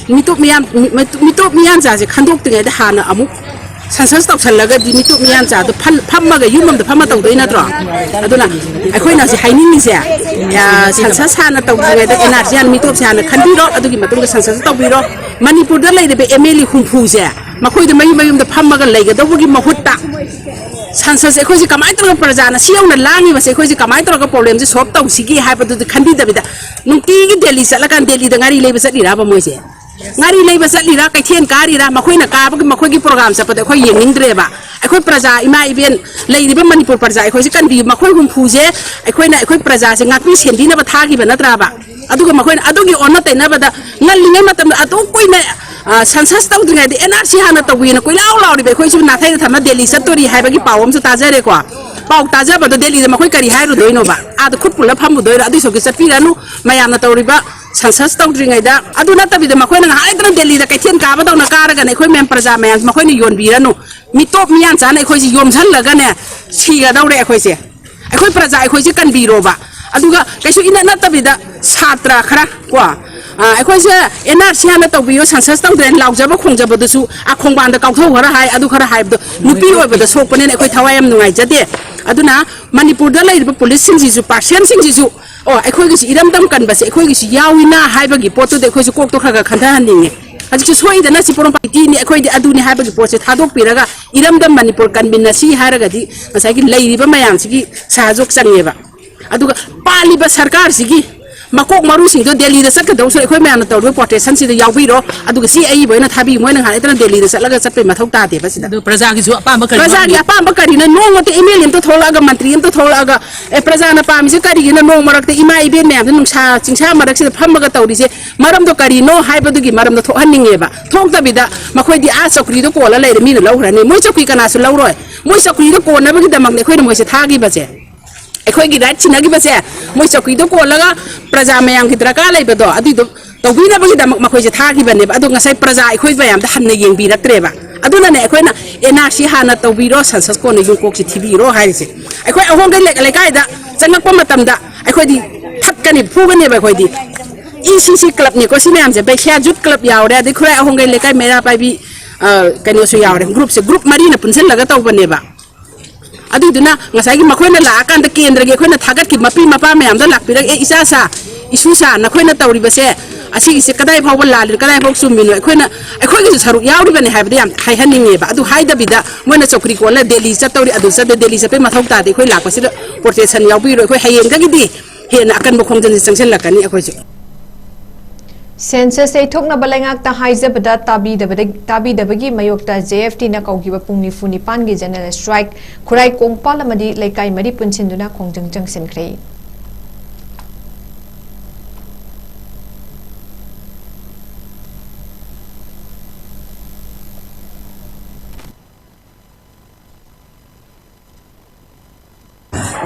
ꯃꯤꯇꯣꯞ ꯃꯤꯌꯥꯟ, ꯃꯤ-, ꯃꯤꯇꯣꯞ ꯃꯤꯌꯥꯟ ꯆꯥꯁꯦ ꯈꯟꯗꯣꯛꯇ꯭ꯔꯤꯉꯩꯗ ꯍꯥꯟꯅ ꯑꯃꯨꯛ census ꯇꯧꯁꯜꯂꯒꯗꯤ ꯃꯤꯇꯣꯞ ꯃꯤꯌꯥꯟ ꯆꯥꯗꯣ ꯐꯜ-, ꯐꯝꯃꯒ ꯌꯨꯝ ꯑꯝꯗ ꯐꯝꯃ ꯇꯧꯗꯣꯏ ꯅꯠꯇ꯭ꯔꯣ? ꯑꯗꯨꯅ ꯑꯩꯈꯣꯏꯅ ꯍꯧꯖꯤꯛ ꯍꯥꯏꯅꯤꯡꯉꯤꯁꯦ, ꯑ, census ꯍꯥꯟꯅ ꯇꯧꯗ꯭ꯔꯤꯉꯩꯗ N R C ꯍꯥꯟꯅ ꯃꯤꯇꯣꯞꯁꯦ ꯍꯥꯟꯅ ꯈꯟꯕꯤꯔꯣ, ꯑꯗꯨꯒꯤ ꯃꯇꯨꯡꯗ census ꯇꯧꯕꯤꯔꯣ꯫ ꯃꯅꯤꯄꯨꯔꯗ ꯂꯩꯔꯤꯕ M L A ꯍꯨꯝꯐꯨꯁꯦ ꯃꯈꯣꯏꯗ ꯃꯌꯨꯝ ꯃꯌꯨꯝꯗ ꯐꯝꯃꯒ ꯂꯩꯒꯗꯧꯕꯒꯤ ꯃꯍꯨꯠꯇ census ꯑꯩꯈꯣꯏꯁꯦ ꯀꯃꯥꯏꯅ ꯇꯧꯔꯒ ꯄ꯭ꯔꯖꯥꯅ ꯁꯤ ꯌꯧꯅ ꯂꯥꯡꯉꯤꯕꯁꯦ ꯑꯩꯈꯣꯏꯁꯦ ꯀꯃꯥꯏꯅ ꯇꯧꯔꯒ problemꯁꯦ solve ꯇꯧꯁꯤꯒꯦ ꯍꯥꯏꯕꯗꯨꯗꯤ ꯈꯟꯕꯤꯗꯕꯤꯗ ꯅꯨꯡꯇꯤꯒꯤ ꯗꯦꯜꯂꯤ ꯆꯠꯂꯀꯥꯟꯗ ꯗꯦꯜꯂꯤꯗ ꯉꯥꯔꯤ ꯂꯩꯕ ꯆꯠꯂꯤꯔꯕ ꯃꯣꯏꯁꯦ? ꯉꯥꯔꯤ ꯂꯩꯕ ꯆꯠꯂꯤꯔꯥ, ꯀꯩꯊꯦꯜ ꯀꯥꯔꯤꯔꯥ, ꯃꯈꯣꯏꯅ ꯀꯥꯕꯒꯤ ꯃꯈꯣꯏꯒꯤ program ꯆꯠꯄꯗꯣ ꯑꯩꯈꯣꯏ ꯌꯦꯡꯅꯤꯡꯗ꯭ꯔꯦꯕ꯫ ꯑꯩꯈꯣꯏ ꯄ꯭ꯔꯖꯥ, ꯏꯃꯥ ꯏꯕꯦꯟ ꯂꯩꯔꯤꯕ ꯃꯅꯤꯄꯨꯔ ꯄ꯭ꯔꯖꯥ ꯑꯩꯈꯣꯏꯁꯦ ꯀꯟꯕꯤꯌꯨ꯫ ꯃꯈꯣꯏ ꯍꯨꯝꯐꯨꯁꯦ ꯑꯩꯈꯣꯏꯅ ꯑꯩꯈꯣꯏ ꯄ꯭ꯔꯖꯥꯁꯦ ꯉꯥꯛꯄꯤ ꯁꯦꯟꯕꯤꯅꯕ ꯊꯥꯈꯤꯕ ꯅꯠꯇ꯭ꯔꯕ? ꯑꯗꯨꯒ ꯃꯈꯣꯏꯅ ꯑꯗꯨꯒꯤ ꯑꯣꯟꯅ ꯇꯩꯅꯕꯗ ꯉꯜꯂꯤꯉꯩ ꯃꯇꯝꯗ ꯑꯗꯨꯛ ꯀꯨꯏꯅ, ꯑ, census ꯇꯧꯗ꯭ꯔꯤꯉꯩꯗ N R C ꯍꯥꯟꯅ ꯇꯧꯕꯤꯅ ꯀꯣꯏꯂꯥꯎ ꯂꯥꯎꯔꯤꯕ ꯑꯩꯈꯣꯏꯁꯨ ꯅꯥꯊꯩꯗ ꯊꯝꯃ ꯗꯦꯜꯂꯤ ꯆꯠꯇꯣꯔꯤ ꯍꯥꯏꯕꯒꯤ ꯄꯥꯎ ꯑꯃꯁꯨ ꯇꯥꯖꯔꯦꯀꯣ꯫ ꯄꯥꯎ ꯇꯥꯖꯕꯗꯣ ꯗꯦꯜꯂꯤꯗ ꯃꯈꯣꯏ ꯀꯔꯤ ꯍꯥꯏꯔꯨꯗꯣꯏꯅꯣꯕ? ꯑꯥꯗ ꯈꯨꯠ ꯄꯨꯜꯂ ꯐꯝꯃꯨꯗꯣꯏꯔꯣ? ꯑꯗꯨꯏ ꯁꯔꯨꯛꯇꯤ ꯆꯠꯄꯤꯔꯅꯨ꯫ ꯃꯌꯥꯝꯅ ꯇꯧꯔꯤꯕ census ꯇꯧꯗ꯭ꯔꯤꯉꯩꯗ, ꯑꯗꯨ ꯅꯠꯇꯕꯤꯗ ꯃꯈꯣꯏꯅ ꯉꯥꯏꯗꯅ ꯗꯦꯜꯂꯤꯗ ꯀꯩꯊꯦꯜ ꯀꯥꯕꯗꯧꯅ ꯀꯥꯔꯒꯅ ꯑꯩꯈꯣꯏ ꯃꯌꯥꯝ ꯄ꯭ꯔꯖꯥ ꯃꯌꯥꯝ ꯃꯈꯣꯏꯅ ꯌꯣꯟꯕꯤꯔꯅꯨ꯫ ꯃꯤꯇꯣꯞ ꯃꯤꯌꯥꯟ ꯆꯥꯅ ꯑꯩꯈꯣꯏꯁꯤ ꯌꯣꯝꯁꯜꯂꯒꯅꯦ ꯁꯤꯒꯗꯧꯔꯦ ꯑꯩꯈꯣꯏꯁꯦ꯫ ꯑꯩꯈꯣꯏ ꯄ꯭ꯔꯖꯥ ꯑꯩꯈꯣꯏꯁꯦ ꯀꯟꯕꯤꯔꯣꯕ꯫ ꯑꯗꯨꯒ ꯀꯩꯁꯨ ꯏꯅꯠ ꯅꯠꯇꯕꯤꯗ ꯁꯥꯇ꯭ꯔ ꯈꯔ ꯀꯣ, ꯑ, ꯑꯩꯈꯣꯏꯁꯦ N R C ꯍꯥꯟꯅ ꯇꯧꯕꯤꯌꯣ, census ꯇꯧꯗ꯭ꯔꯦꯅ ꯂꯥꯎꯖꯕ ꯈꯣꯡꯖꯕꯗꯨꯁꯨ, ꯑ, ꯈꯣꯡꯕꯥꯟꯗ ꯀꯥꯎꯊꯧ ꯈꯔ ꯍꯥꯏ, ꯑꯗꯨ ꯈꯔ ꯍꯥꯏꯕꯗꯣ ꯅꯨꯄꯤ ꯑꯣꯏꯕꯗ ꯁꯣꯛꯄꯅꯤꯅ ꯑꯩꯈꯣꯏ ꯊꯋꯥꯏ ꯌꯥꯝ ꯅꯨꯡꯉꯥꯏꯖꯗꯦ꯫ ꯑꯗꯨꯅ ꯃꯅꯤꯄꯨꯔꯗ ꯂꯩꯔꯤꯕ ꯄꯨꯂꯤꯁꯁꯤꯡꯁꯤꯁꯨ, ꯄꯥꯔꯁꯦꯟꯁꯤꯡꯁꯤꯁꯨ, ꯑꯣ, ꯑꯩꯈꯣꯏꯒꯤꯁꯨ ꯏꯔꯝꯗꯝ ꯀꯟꯕꯁꯦ ꯑꯩꯈꯣꯏꯒꯤꯁꯨ ꯌꯥꯎꯏꯅ ꯍꯥꯏꯕꯒꯤ ꯄꯣꯠꯇꯨꯗꯤ ꯑꯩꯈꯣꯏꯁꯨ ꯀꯣꯛꯇꯣ ꯈꯔ ꯈꯔ ꯈꯟꯊꯍꯟꯅꯤꯡꯉꯦ꯫ ꯍꯧꯖꯤꯛꯁꯨ ꯁꯣꯏꯗꯅ ꯁꯤ ꯄꯣꯔꯣꯝꯄꯥꯇꯤꯅꯤ, ꯑꯩꯈꯣꯏꯗꯤ ꯑꯗꯨꯅꯤ ꯍꯥꯏꯕꯒꯤ ꯄꯣꯠꯁꯦ ꯊꯥꯗꯣꯛꯄꯤꯔꯒ ꯏꯔꯝꯗꯝ ꯃꯅꯤꯄꯨꯔ ꯀꯟꯃꯤꯟꯅꯁꯤ ꯍꯥꯏꯔꯒꯗꯤ ꯉꯁꯥꯏꯒꯤ ꯂꯩꯔꯤꯕ ꯃꯌꯥꯝꯁꯤꯒꯤ ꯁꯍꯖꯣꯛ ꯆꯪꯉꯦꯕ꯫ ꯑꯗꯨꯒ ꯄꯥꯜꯂꯤꯕ ꯁꯔꯀꯥꯔꯁꯤꯒꯤ ꯃꯀꯣꯛ ꯃꯔꯨꯁꯤꯡꯗꯣ ꯗꯦꯜꯂꯤꯗ ꯆꯠꯀꯗꯧꯁꯨ ꯑꯩꯈꯣꯏ ꯃꯌꯥꯝꯅ ꯇꯧꯔꯤꯕ ꯄ꯭ꯔꯣꯇꯦꯁꯟꯁꯤꯗ ꯌꯥꯎꯕꯤꯔꯣ, ꯑꯗꯨꯒ ꯁꯤ ꯑꯏꯕ ꯑꯣꯏꯅ ꯊꯥꯕꯤꯌꯨ꯫ ꯃꯣꯏꯅ ꯉꯥꯏ ꯂꯩꯇꯅ ꯗꯦꯜꯂꯤꯗ ꯆꯠꯂꯒ ꯆꯠꯄꯩ ꯃꯊꯧ ꯇꯥꯗꯦꯕ ꯁꯤꯗ꯫ ꯑꯗꯨ ꯄ꯭ꯔꯖꯥꯒꯤꯁꯨ ꯑꯄꯥꯝꯕ ꯀꯔꯤ ꯄ꯭ꯔꯖꯥꯒꯤ ꯑꯄꯥꯝꯕ ꯀꯔꯤꯅꯣ? ꯅꯣꯡꯃꯇ ꯑꯦꯝ ꯑꯦꯜ ꯑꯦ ꯑꯝꯇ ꯊꯣꯛꯂꯛꯑꯒ, ꯃꯟꯇ꯭ꯔꯤ ꯑꯝꯇ ꯊꯣꯛꯂꯛꯑꯒ, "ꯑꯦ, ꯄ꯭ꯔꯖꯥꯅ ꯄꯥꯝꯃꯤꯁꯦ ꯀꯔꯤꯒꯤꯅꯣ? ꯅꯣꯡ ꯃꯔꯛꯇ ꯏꯃꯥ ꯏꯕꯦꯟ ꯃꯌꯥꯝꯁꯦ ꯅꯨꯡꯁꯥ ꯆꯤꯡꯁꯥ ꯃꯔꯛꯁꯤꯗ ꯐꯝꯃꯒ ꯇꯧꯔꯤꯁꯦ ꯃꯔꯝꯗꯣ ꯀꯔꯤꯅꯣ?" ꯍꯥꯏꯕꯗꯨꯒꯤ ꯃꯔꯝꯗꯣ ꯊꯣꯛꯍꯟꯅꯤꯡꯉꯦꯕ꯫ ꯊꯣꯛꯇꯕꯤꯗ ꯃꯈꯣꯏꯗꯤ ꯑꯥ ꯆꯧꯀ꯭ꯔꯤꯗꯣ ꯀꯣꯜꯂ ꯂꯩꯔꯦ, ꯃꯤꯅ ꯂꯧꯈ꯭ꯔꯅꯤ꯫ ꯃꯣꯏ ꯆꯧꯀ꯭ꯔꯤ ꯀꯅꯥꯁꯨ ꯂꯧꯔꯣꯏ꯫ ꯃꯣꯏ ꯆꯧꯀ꯭ꯔꯤꯗꯣ ꯀꯣꯟꯅꯕꯒꯤꯗꯃꯛꯅꯦ ꯑꯩꯈꯣꯏꯅ ꯃꯣꯏꯁꯦ ꯊꯥꯈꯤꯕꯁꯦ꯫ ꯑꯩꯈꯣꯏꯒꯤ ꯔꯥꯏꯠ ꯁꯤꯟꯅꯈꯤꯕꯁꯦ, ꯃꯣꯏ ꯆꯧꯀ꯭ꯔꯤꯗꯣ ꯀꯣꯜꯂꯒ ꯄ꯭ꯔꯖꯥ ꯃꯌꯥꯝꯒꯤ ꯗꯔꯀꯥꯔ ꯂꯩꯕꯗꯣ ꯑꯗꯨꯏꯗꯣ ꯇꯧꯕꯤꯅꯕꯒꯤꯗꯃꯛ ꯃꯈꯣꯏꯁꯦ ꯊꯥꯈꯤꯕꯅꯦꯕ꯫ ꯑꯗꯣ ꯉꯁꯥꯏ ꯄ꯭ꯔꯖꯥ ꯑꯩꯈꯣꯏ ꯃꯌꯥꯝꯗ ꯍꯟꯅ ꯌꯦꯡꯕꯤꯔꯛꯇ꯭ꯔꯦꯕ꯫ ꯑꯗꯨꯅꯅꯦ ꯑꯩꯈꯣꯏꯅ ꯑꯦꯟ ꯑꯥꯔ ꯁꯤ ꯍꯥꯟꯅ ꯇꯧꯕꯤꯔꯣ, ꯁꯟꯁꯁ ꯀꯣꯟꯅ ꯌꯨꯝꯀꯣꯛꯁꯤ ꯊꯤꯕꯤꯔꯣ ꯍꯥꯏꯔꯤꯁꯦ꯫ ꯑꯩꯈꯣꯏ ꯑꯍꯣꯡꯒꯩ ꯂꯩ-, ꯂꯩꯀꯥꯏꯗ ꯆꯪꯉꯛꯄ ꯃꯇꯝꯗ ꯑꯩꯈꯣꯏꯗꯤ ꯊꯠꯀꯅꯤ, ꯐꯨꯒꯅꯦꯕ ꯑꯩꯈꯣꯏꯗꯤ꯫ ꯏ ꯁꯤ ꯁꯤ ꯀ꯭ꯂꯕꯅꯤꯀꯣ ꯁꯤ ꯃꯌꯥꯝꯁꯦ, ꯕꯩꯈ꯭ꯌꯥ ꯖꯨꯠ ꯀ꯭ꯂꯕ ꯌꯥꯎꯔꯦ, ꯑꯗꯩ ꯈꯨꯔꯥꯏ ꯑꯍꯣꯡꯒꯩ ꯂꯩꯀꯥꯏ ꯃꯩꯔꯥ ꯄꯥꯏꯕꯤ, ꯑ, ꯀꯩꯅꯣꯁꯨ ꯌꯥꯎꯔꯦ꯫ ꯒ꯭ꯔꯨꯞꯁꯦ, ꯒ꯭ꯔꯨꯞ ꯃꯔꯤꯅ ꯄꯨꯟꯁꯤꯜꯂꯒ ꯇꯧꯕꯅꯦꯕ꯫ ꯑꯗꯨꯏꯗꯨꯅ ꯉꯁꯥꯏꯒꯤ ꯃꯈꯣꯏꯅ ꯂꯥꯛꯑꯀꯥꯟꯗ ꯀꯦꯟꯗ꯭ꯔꯒꯤ ꯑꯩꯈꯣꯏꯅ ꯊꯥꯒꯠꯈꯤꯕ ꯃꯄꯤ ꯃꯄꯥ ꯃꯌꯥꯝꯗꯣ ꯂꯥꯛꯄꯤꯔꯒ, "ꯑꯦ, ꯏꯆꯥꯁꯥ, ꯏꯁꯨꯁꯥ, ꯅꯈꯣꯏꯅ ꯇꯧꯔꯤꯕꯁꯦ ꯑꯁꯤꯒꯤꯁꯦ ꯀꯗꯥꯏ ꯐꯥꯎꯕ ꯂꯥꯜꯂꯤꯅꯣ, ꯀꯗꯥꯏ ꯐꯥꯎ ꯆꯨꯝꯃꯤꯅꯣ?" ꯑꯩꯈꯣꯏꯅ, ꯑꯩꯈꯣꯏꯒꯤꯁꯨ ꯁꯔꯨꯛ ꯌꯥꯎꯔꯤꯕꯅꯦ ꯍꯥꯏꯕꯗꯤ ꯌꯥꯝ ꯍꯥꯏꯍꯟꯅꯤꯡꯉꯦꯕ꯫ ꯑꯗꯨ ꯍꯥꯏꯗꯕꯤꯗ ꯃꯣꯏꯅ ꯆꯧꯀ꯭ꯔꯤ ꯀꯣꯜꯂ ꯗꯦꯜꯂꯤ ꯆꯠꯇꯧꯔꯤ, ꯑꯗꯨ ꯆꯠꯇꯦ, ꯗꯦꯜꯂꯤ ꯆꯠꯄꯩ ꯃꯊꯧ ꯇꯥꯗꯦ꯫ ꯑꯩꯈꯣꯏ ꯂꯥꯛꯄꯁꯤꯗ ꯄ꯭ꯔꯣꯇꯦꯁꯟ ꯌꯥꯎꯕꯤꯔꯣꯏ꯫ ꯑꯩꯈꯣꯏ ꯍꯌꯦꯡꯗꯒꯤꯗꯤ ꯍꯦꯟꯅ ꯑꯀꯟꯕ ꯈꯣꯡꯖꯪꯁꯤ ꯆꯪꯁꯤꯜꯂꯛꯀꯅꯤ ꯑꯩꯈꯣꯏꯁꯨ꯫ ꯁꯦꯟꯁꯁ ꯌꯩꯊꯣꯛꯅꯕ ꯂꯩꯉꯥꯛꯇ ꯍꯥꯏꯖꯕꯗ ꯇꯥꯕꯤꯗꯕꯗ-, ꯇꯥꯕꯤꯗꯕꯒꯤ ꯃꯥꯌꯣꯛꯇ ꯖꯦ ꯑꯦꯐ ꯇꯤꯅ ꯀꯧꯈꯤꯕ ꯄꯨꯡ ꯅꯤꯐꯨ ꯅꯤꯄꯥꯟꯒꯤ ꯖꯦꯅꯔꯦꯜ ꯁ꯭ꯇ꯭ꯔꯥꯏꯛ, ꯈꯨꯔꯥꯏ ꯀꯣꯡꯄꯥꯜ ꯑꯃꯗꯤ ꯂꯩꯀꯥꯏ ꯃꯔꯤ ꯄꯨꯟꯁꯤꯟꯗꯨꯅ ꯈꯣꯡꯖꯪ ꯆꯪꯁꯤꯟꯈ꯭ꯔꯦ꯫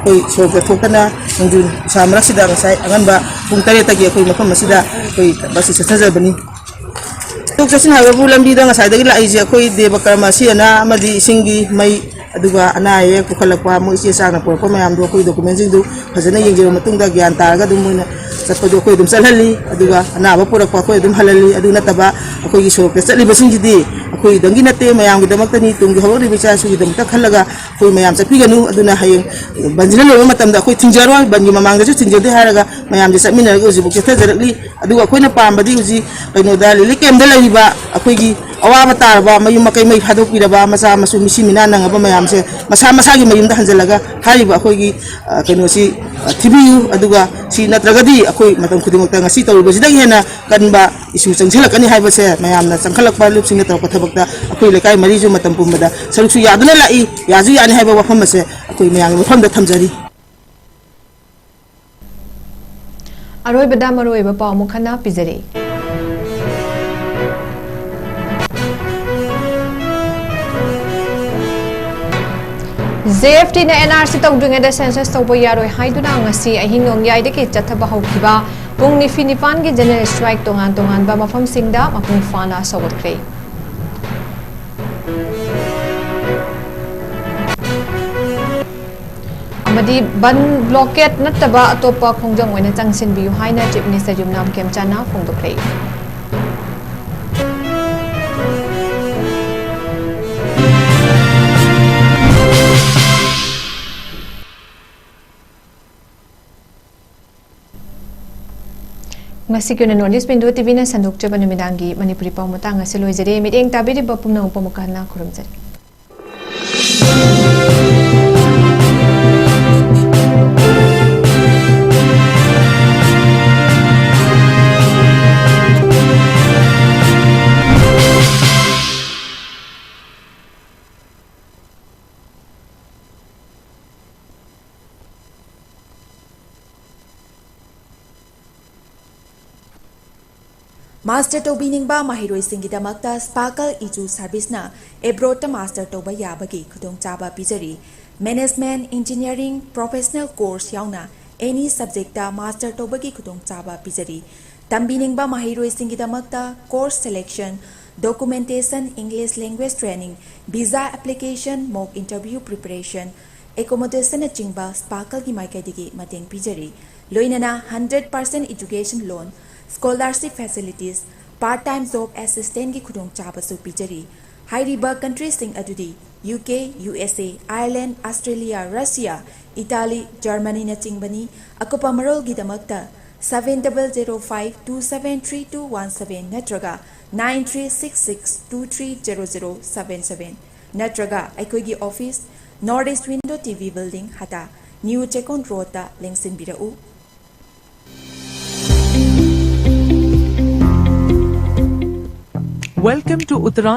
ꯑꯩꯈꯣꯏ ꯁꯣꯔꯣꯛꯇ ꯊꯣꯛꯇꯅ ꯅꯣꯡꯖꯨ ꯅꯨꯡꯁꯥ ꯃꯔꯛꯁꯤꯗ ꯉꯁꯥꯏ ꯑꯉꯟꯕ ꯄꯨꯡ ꯇꯔꯦꯠꯇꯒꯤ ꯑꯩꯈꯣꯏ ꯃꯐꯝ ꯑꯁꯤꯗ ꯑꯩꯈꯣꯏ ꯊꯕꯛꯁꯤ ꯆꯠꯊꯖꯕꯅꯤ꯫ ꯆꯠꯊꯣꯛ ꯆꯠꯁꯤꯟ ꯍꯥꯏꯕꯕꯨ ꯂꯝꯕꯤꯗ ꯉꯁꯥꯏꯗꯒꯤ ꯂꯥꯛꯏꯁꯦ ꯑꯩꯈꯣꯏ ꯗꯦꯕ ꯀꯔꯃ ꯑꯁꯤ ꯑꯅꯥ ꯑꯃꯗꯤ ꯏꯁꯤꯡꯒꯤ ꯃꯩ, ꯑꯗꯨꯒ ꯑꯅꯥ ꯑꯌꯦꯛ ꯄꯨꯈꯠꯂꯛꯄ, ꯃꯣꯏ ꯆꯦ ꯆꯥꯡꯅ ꯄꯨꯔꯛꯄ ꯃꯌꯥꯝꯗꯣ ꯑꯩꯈꯣꯏ ꯗꯣꯀꯨꯃꯦꯟꯁꯤꯡꯗꯨ ꯐꯖꯅ ꯌꯦꯡꯖꯔꯕ ꯃꯇꯨꯡꯗ ꯒ꯭ꯌꯥꯟ ꯇꯥꯔꯒ ꯑꯗꯨꯝ ꯃꯣꯏꯅ ꯆꯠꯄꯗꯣ ꯑꯩꯈꯣꯏ ꯑꯗꯨꯝ ꯆꯠꯍꯜꯂꯤ꯫ ꯑꯗꯨꯒ ꯑꯅꯥꯕ ꯄꯨꯔꯛꯄ ꯑꯩꯈꯣꯏ ꯑꯗꯨꯝ ꯍꯜꯍꯜꯂꯤ꯫ ꯑꯗꯨ ꯅꯠꯇꯕ ꯑꯩꯈꯣꯏꯒꯤ ꯁꯣꯔꯣꯛꯇ ꯆꯠꯂꯤꯕꯁꯤꯡꯁꯤꯗꯤ ꯑꯩꯈꯣꯏꯗꯪꯒꯤ ꯅꯠꯇꯦ, ꯃꯌꯥꯝꯒꯤꯗꯃꯛꯇꯅꯤ꯫ ꯇꯨꯡꯒꯤ ꯍꯧꯔꯛꯂꯤꯕ ꯏꯆꯥ ꯏꯁꯨꯒꯤꯗꯃꯛꯇ ꯈꯜꯂꯒ ꯑꯩꯈꯣꯏ ꯃꯌꯥꯝ ꯆꯠꯄꯤꯒꯅꯨ꯫ ꯑꯗꯨꯅ ꯍꯌꯦꯡ ꯕꯟꯁꯤꯅ ꯂꯣꯏꯕ ꯃꯇꯝꯗ ꯑꯩꯈꯣꯏ ꯊꯤꯡꯖꯔꯣꯏ, ꯕꯟꯒꯤ ꯃꯃꯥꯡꯗꯁꯨ ꯊꯤꯡꯖꯗꯦ ꯍꯥꯏꯔꯒ ꯃꯌꯥꯝꯁꯦ ꯆꯠꯃꯤꯟꯅꯔꯒ ꯍꯧꯖꯤꯛꯐꯥꯎ ꯆꯠꯊꯖꯔꯛꯂꯤ꯫ ꯑꯗꯨꯒ ꯑꯩꯈꯣꯏꯅ ꯄꯥꯝꯕꯗꯤ ꯍꯧꯖꯤꯛ ꯀꯩꯅꯣꯗ ꯔꯤꯂꯤꯐ ꯀꯦꯝꯗ ꯂꯩꯔꯤꯕ ꯑꯩꯈꯣꯏꯒꯤ ꯑꯋꯥꯕ ꯇꯥꯔꯕ, ꯃꯌꯨꯝ ꯃꯀꯩ ꯃꯩ ꯊꯥꯗꯣꯛꯄꯤꯔꯕ, ꯃꯆꯥ ꯃꯁꯨ ꯃꯤꯁꯤ ꯃꯤꯅꯥ ꯅꯪꯉꯕ ꯃꯌꯥꯝꯁꯦ ꯃꯁꯥ ꯃꯁꯥꯒꯤ ꯃꯌꯨꯝꯗ ꯍꯟꯖꯤꯜꯂꯒ ꯍꯥꯏꯔꯤꯕ ꯑꯩꯈꯣꯏꯒꯤ, ꯑ, ꯀꯩꯅꯣꯁꯤ, ꯑ, ꯊꯤꯕꯤꯌꯨ꯫ ꯑꯗꯨꯒ ꯁꯤ ꯅꯠꯇ꯭ꯔꯒꯗꯤ ꯑꯩꯈꯣꯏ ꯃꯇꯝ ꯈꯨꯗꯤꯡꯃꯛꯇ ꯉꯁꯤ ꯇꯧꯔꯤꯕꯁꯤꯗꯒꯤ ꯍꯦꯟꯅ ꯀꯟꯕ ꯏꯁꯨ ꯆꯪꯁꯤꯜꯂꯛꯀꯅꯤ ꯍꯥꯏꯕꯁꯦ ꯃꯌꯥꯝꯅ ꯆꯪꯈꯠꯂꯛꯄ ꯂꯨꯞꯁꯤꯡꯅ ꯇꯧꯔꯛꯄ ꯊꯕꯛꯇ ꯑꯩꯈꯣꯏ ꯂꯩꯀꯥꯏ ꯃꯔꯤꯁꯨ ꯃꯇꯝ ꯄꯨꯝꯕꯗ ꯁꯔꯨꯛꯁꯨ ꯌꯥꯗꯨꯅ ꯂꯥꯛꯏ, ꯌꯥꯁꯨ ꯌꯥꯅꯤ ꯍꯥꯏꯕ ꯋꯥꯐꯝ ꯑꯁꯦ ꯑꯩꯈꯣꯏ ꯃꯌꯥꯝꯒꯤ ꯃꯐꯝꯗ ꯊꯝꯖꯔꯤ꯫ ꯑꯔꯣꯏꯕꯗ ꯃꯔꯨꯑꯣꯏꯕ ꯄꯥꯎ ꯑꯃꯨꯛ ꯍꯟꯅ ꯄꯤꯖꯔꯤ꯫ ꯖꯦ ꯑꯦꯐ ꯇꯤꯅ ꯑꯦꯟ ꯑꯥꯔ ꯁꯤ ꯇꯧꯗ꯭ꯔꯤꯉꯩꯗ ꯁꯦꯟꯁꯁ ꯇꯧꯕ ꯌꯥꯔꯣꯏ ꯍꯥꯏꯗꯨꯅ ꯉꯁꯤ ꯑꯍꯤꯡ ꯅꯣꯡꯌꯥꯏꯗꯒꯤ ꯆꯠꯊꯕ ꯍꯧꯈꯤꯕ ꯄꯨꯡ ꯅꯤꯐꯨ ꯅꯤꯄꯥꯟꯒꯤ ꯖꯦꯅꯔꯦꯜ ꯁ꯭ꯇ꯭ꯔꯥꯏꯛ ꯇꯣꯉꯥꯟ ꯇꯣꯉꯥꯟꯕ ꯃꯐꯝꯁꯤꯡꯗ ꯃꯄꯨꯡ ꯐꯥꯅ ꯁꯧꯒꯠꯈ꯭ꯔꯦ꯫ ꯑꯃꯗꯤ ꯕꯟ ꯕ꯭ꯂꯣꯀꯦꯠ ꯅꯠꯇꯕ ꯑꯇꯣꯞꯄ ꯈꯣꯡꯖꯪ ꯑꯣꯏꯅ ꯆꯪꯁꯤꯟꯕꯤꯌꯨ ꯍꯥꯏꯅ ꯆꯤꯐ ꯃꯤꯅꯤꯁꯇꯔ ꯌꯨꯝꯅꯥꯝ ꯈꯦꯝꯆꯥꯟꯅ ꯐꯣꯡꯗꯣꯛꯈ꯭ꯔꯦ꯫ ꯉꯁꯤꯒꯤ ꯑꯣꯏꯅ ꯅꯣꯔꯠ ꯏꯁ ꯋꯤꯟꯗꯣ ꯇꯤꯚꯤꯅ ꯁꯟꯗꯣꯛꯆꯕ ꯅꯨꯃꯤꯗꯥꯡꯒꯤ ꯃꯅꯤꯄꯨꯔꯤ ꯄꯥꯎ ꯃꯇꯥꯡ ꯑꯁꯤ ꯂꯣꯏꯖꯔꯦ꯫ ꯃꯤꯠꯌꯦꯡ ꯇꯥꯕꯤꯔꯤꯕ ꯄꯨꯝꯅꯃꯛꯄꯨ ꯑꯃꯨꯛꯀ ꯍꯟꯅ ꯈꯨꯔꯨꯝꯖꯔꯤ꯫ ꯃꯥꯁꯇꯔ ꯇꯧꯕꯤꯅꯤꯡꯕ ꯃꯍꯩꯔꯣꯏꯁꯤꯡꯒꯤꯗꯃꯛꯇ ꯁ꯭ꯄꯥꯔꯀꯜ ꯏꯖꯨ ꯁꯥꯔꯚꯤꯁꯅ ꯑꯦꯕ꯭ꯔꯣꯗꯇ ꯃꯥꯁꯇꯔ ꯇꯧꯕ ꯌꯥꯕꯒꯤ ꯈꯨꯗꯣꯡꯆꯥꯕ ꯄꯤꯖꯔꯤ꯫ ꯃꯦꯅꯦꯖꯃꯦꯟꯠ, ꯏꯟꯖꯤꯅꯤꯌꯥꯔꯤꯡ, ꯄ꯭ꯔꯣꯐꯦꯁꯅꯦꯜ ꯀꯣꯔꯁ ꯌꯥꯎꯅ ꯑꯦꯅꯤ ꯁꯕꯖꯦꯛꯇ ꯃꯥꯁꯇꯔ ꯇꯧꯕꯒꯤ ꯈꯨꯗꯣꯡꯆꯥꯕ ꯄꯤꯖꯔꯤ꯫ ꯇꯝꯕꯤꯅꯤꯡꯕ ꯃꯍꯩꯔꯣꯏꯁꯤꯡꯒꯤꯗꯃꯛꯇ course selection, documentation, English language training, visa application, mock interview preparation, ꯑꯦꯀꯣꯃꯣꯗꯦꯁꯟꯅꯆꯤꯡꯕ ꯁ꯭ꯄꯥꯔꯀꯜꯒꯤ ꯃꯥꯏꯀꯩꯗꯒꯤ ꯃꯇꯦꯡ ꯄꯤꯖꯔꯤ꯫ ꯂꯣꯏꯅꯅ hundred percent education loan, scholarship facilities, part time job assistantꯀꯤ ꯈꯨꯗꯣꯡꯆꯥꯕꯁꯨ ꯄꯤꯖꯔꯤ꯫ ꯍꯥꯏꯔꯤꯕ countryꯁꯤꯡ ꯑꯗꯨꯗꯤ UK, USA, Ireland, Australia, Russia, Italy, Germanyꯅꯆꯤꯡꯕꯅꯤ꯫ ꯑꯀꯨꯞꯄ ꯃꯔꯣꯜꯒꯤꯗꯃꯛꯇ seven double zero five two seven three two one seven ꯅꯠꯇ꯭ꯔꯒ nine three six six two three zero zero seven seven ꯅꯠꯇ꯭ꯔꯒ ꯑꯩꯈꯣꯏꯒꯤ office, North East Window TV building, ꯍꯇꯥ, New Chekon Roadꯇ ꯂꯦꯡꯁꯤꯟꯕꯤꯔꯛꯎ꯫ Welcome to Uttaran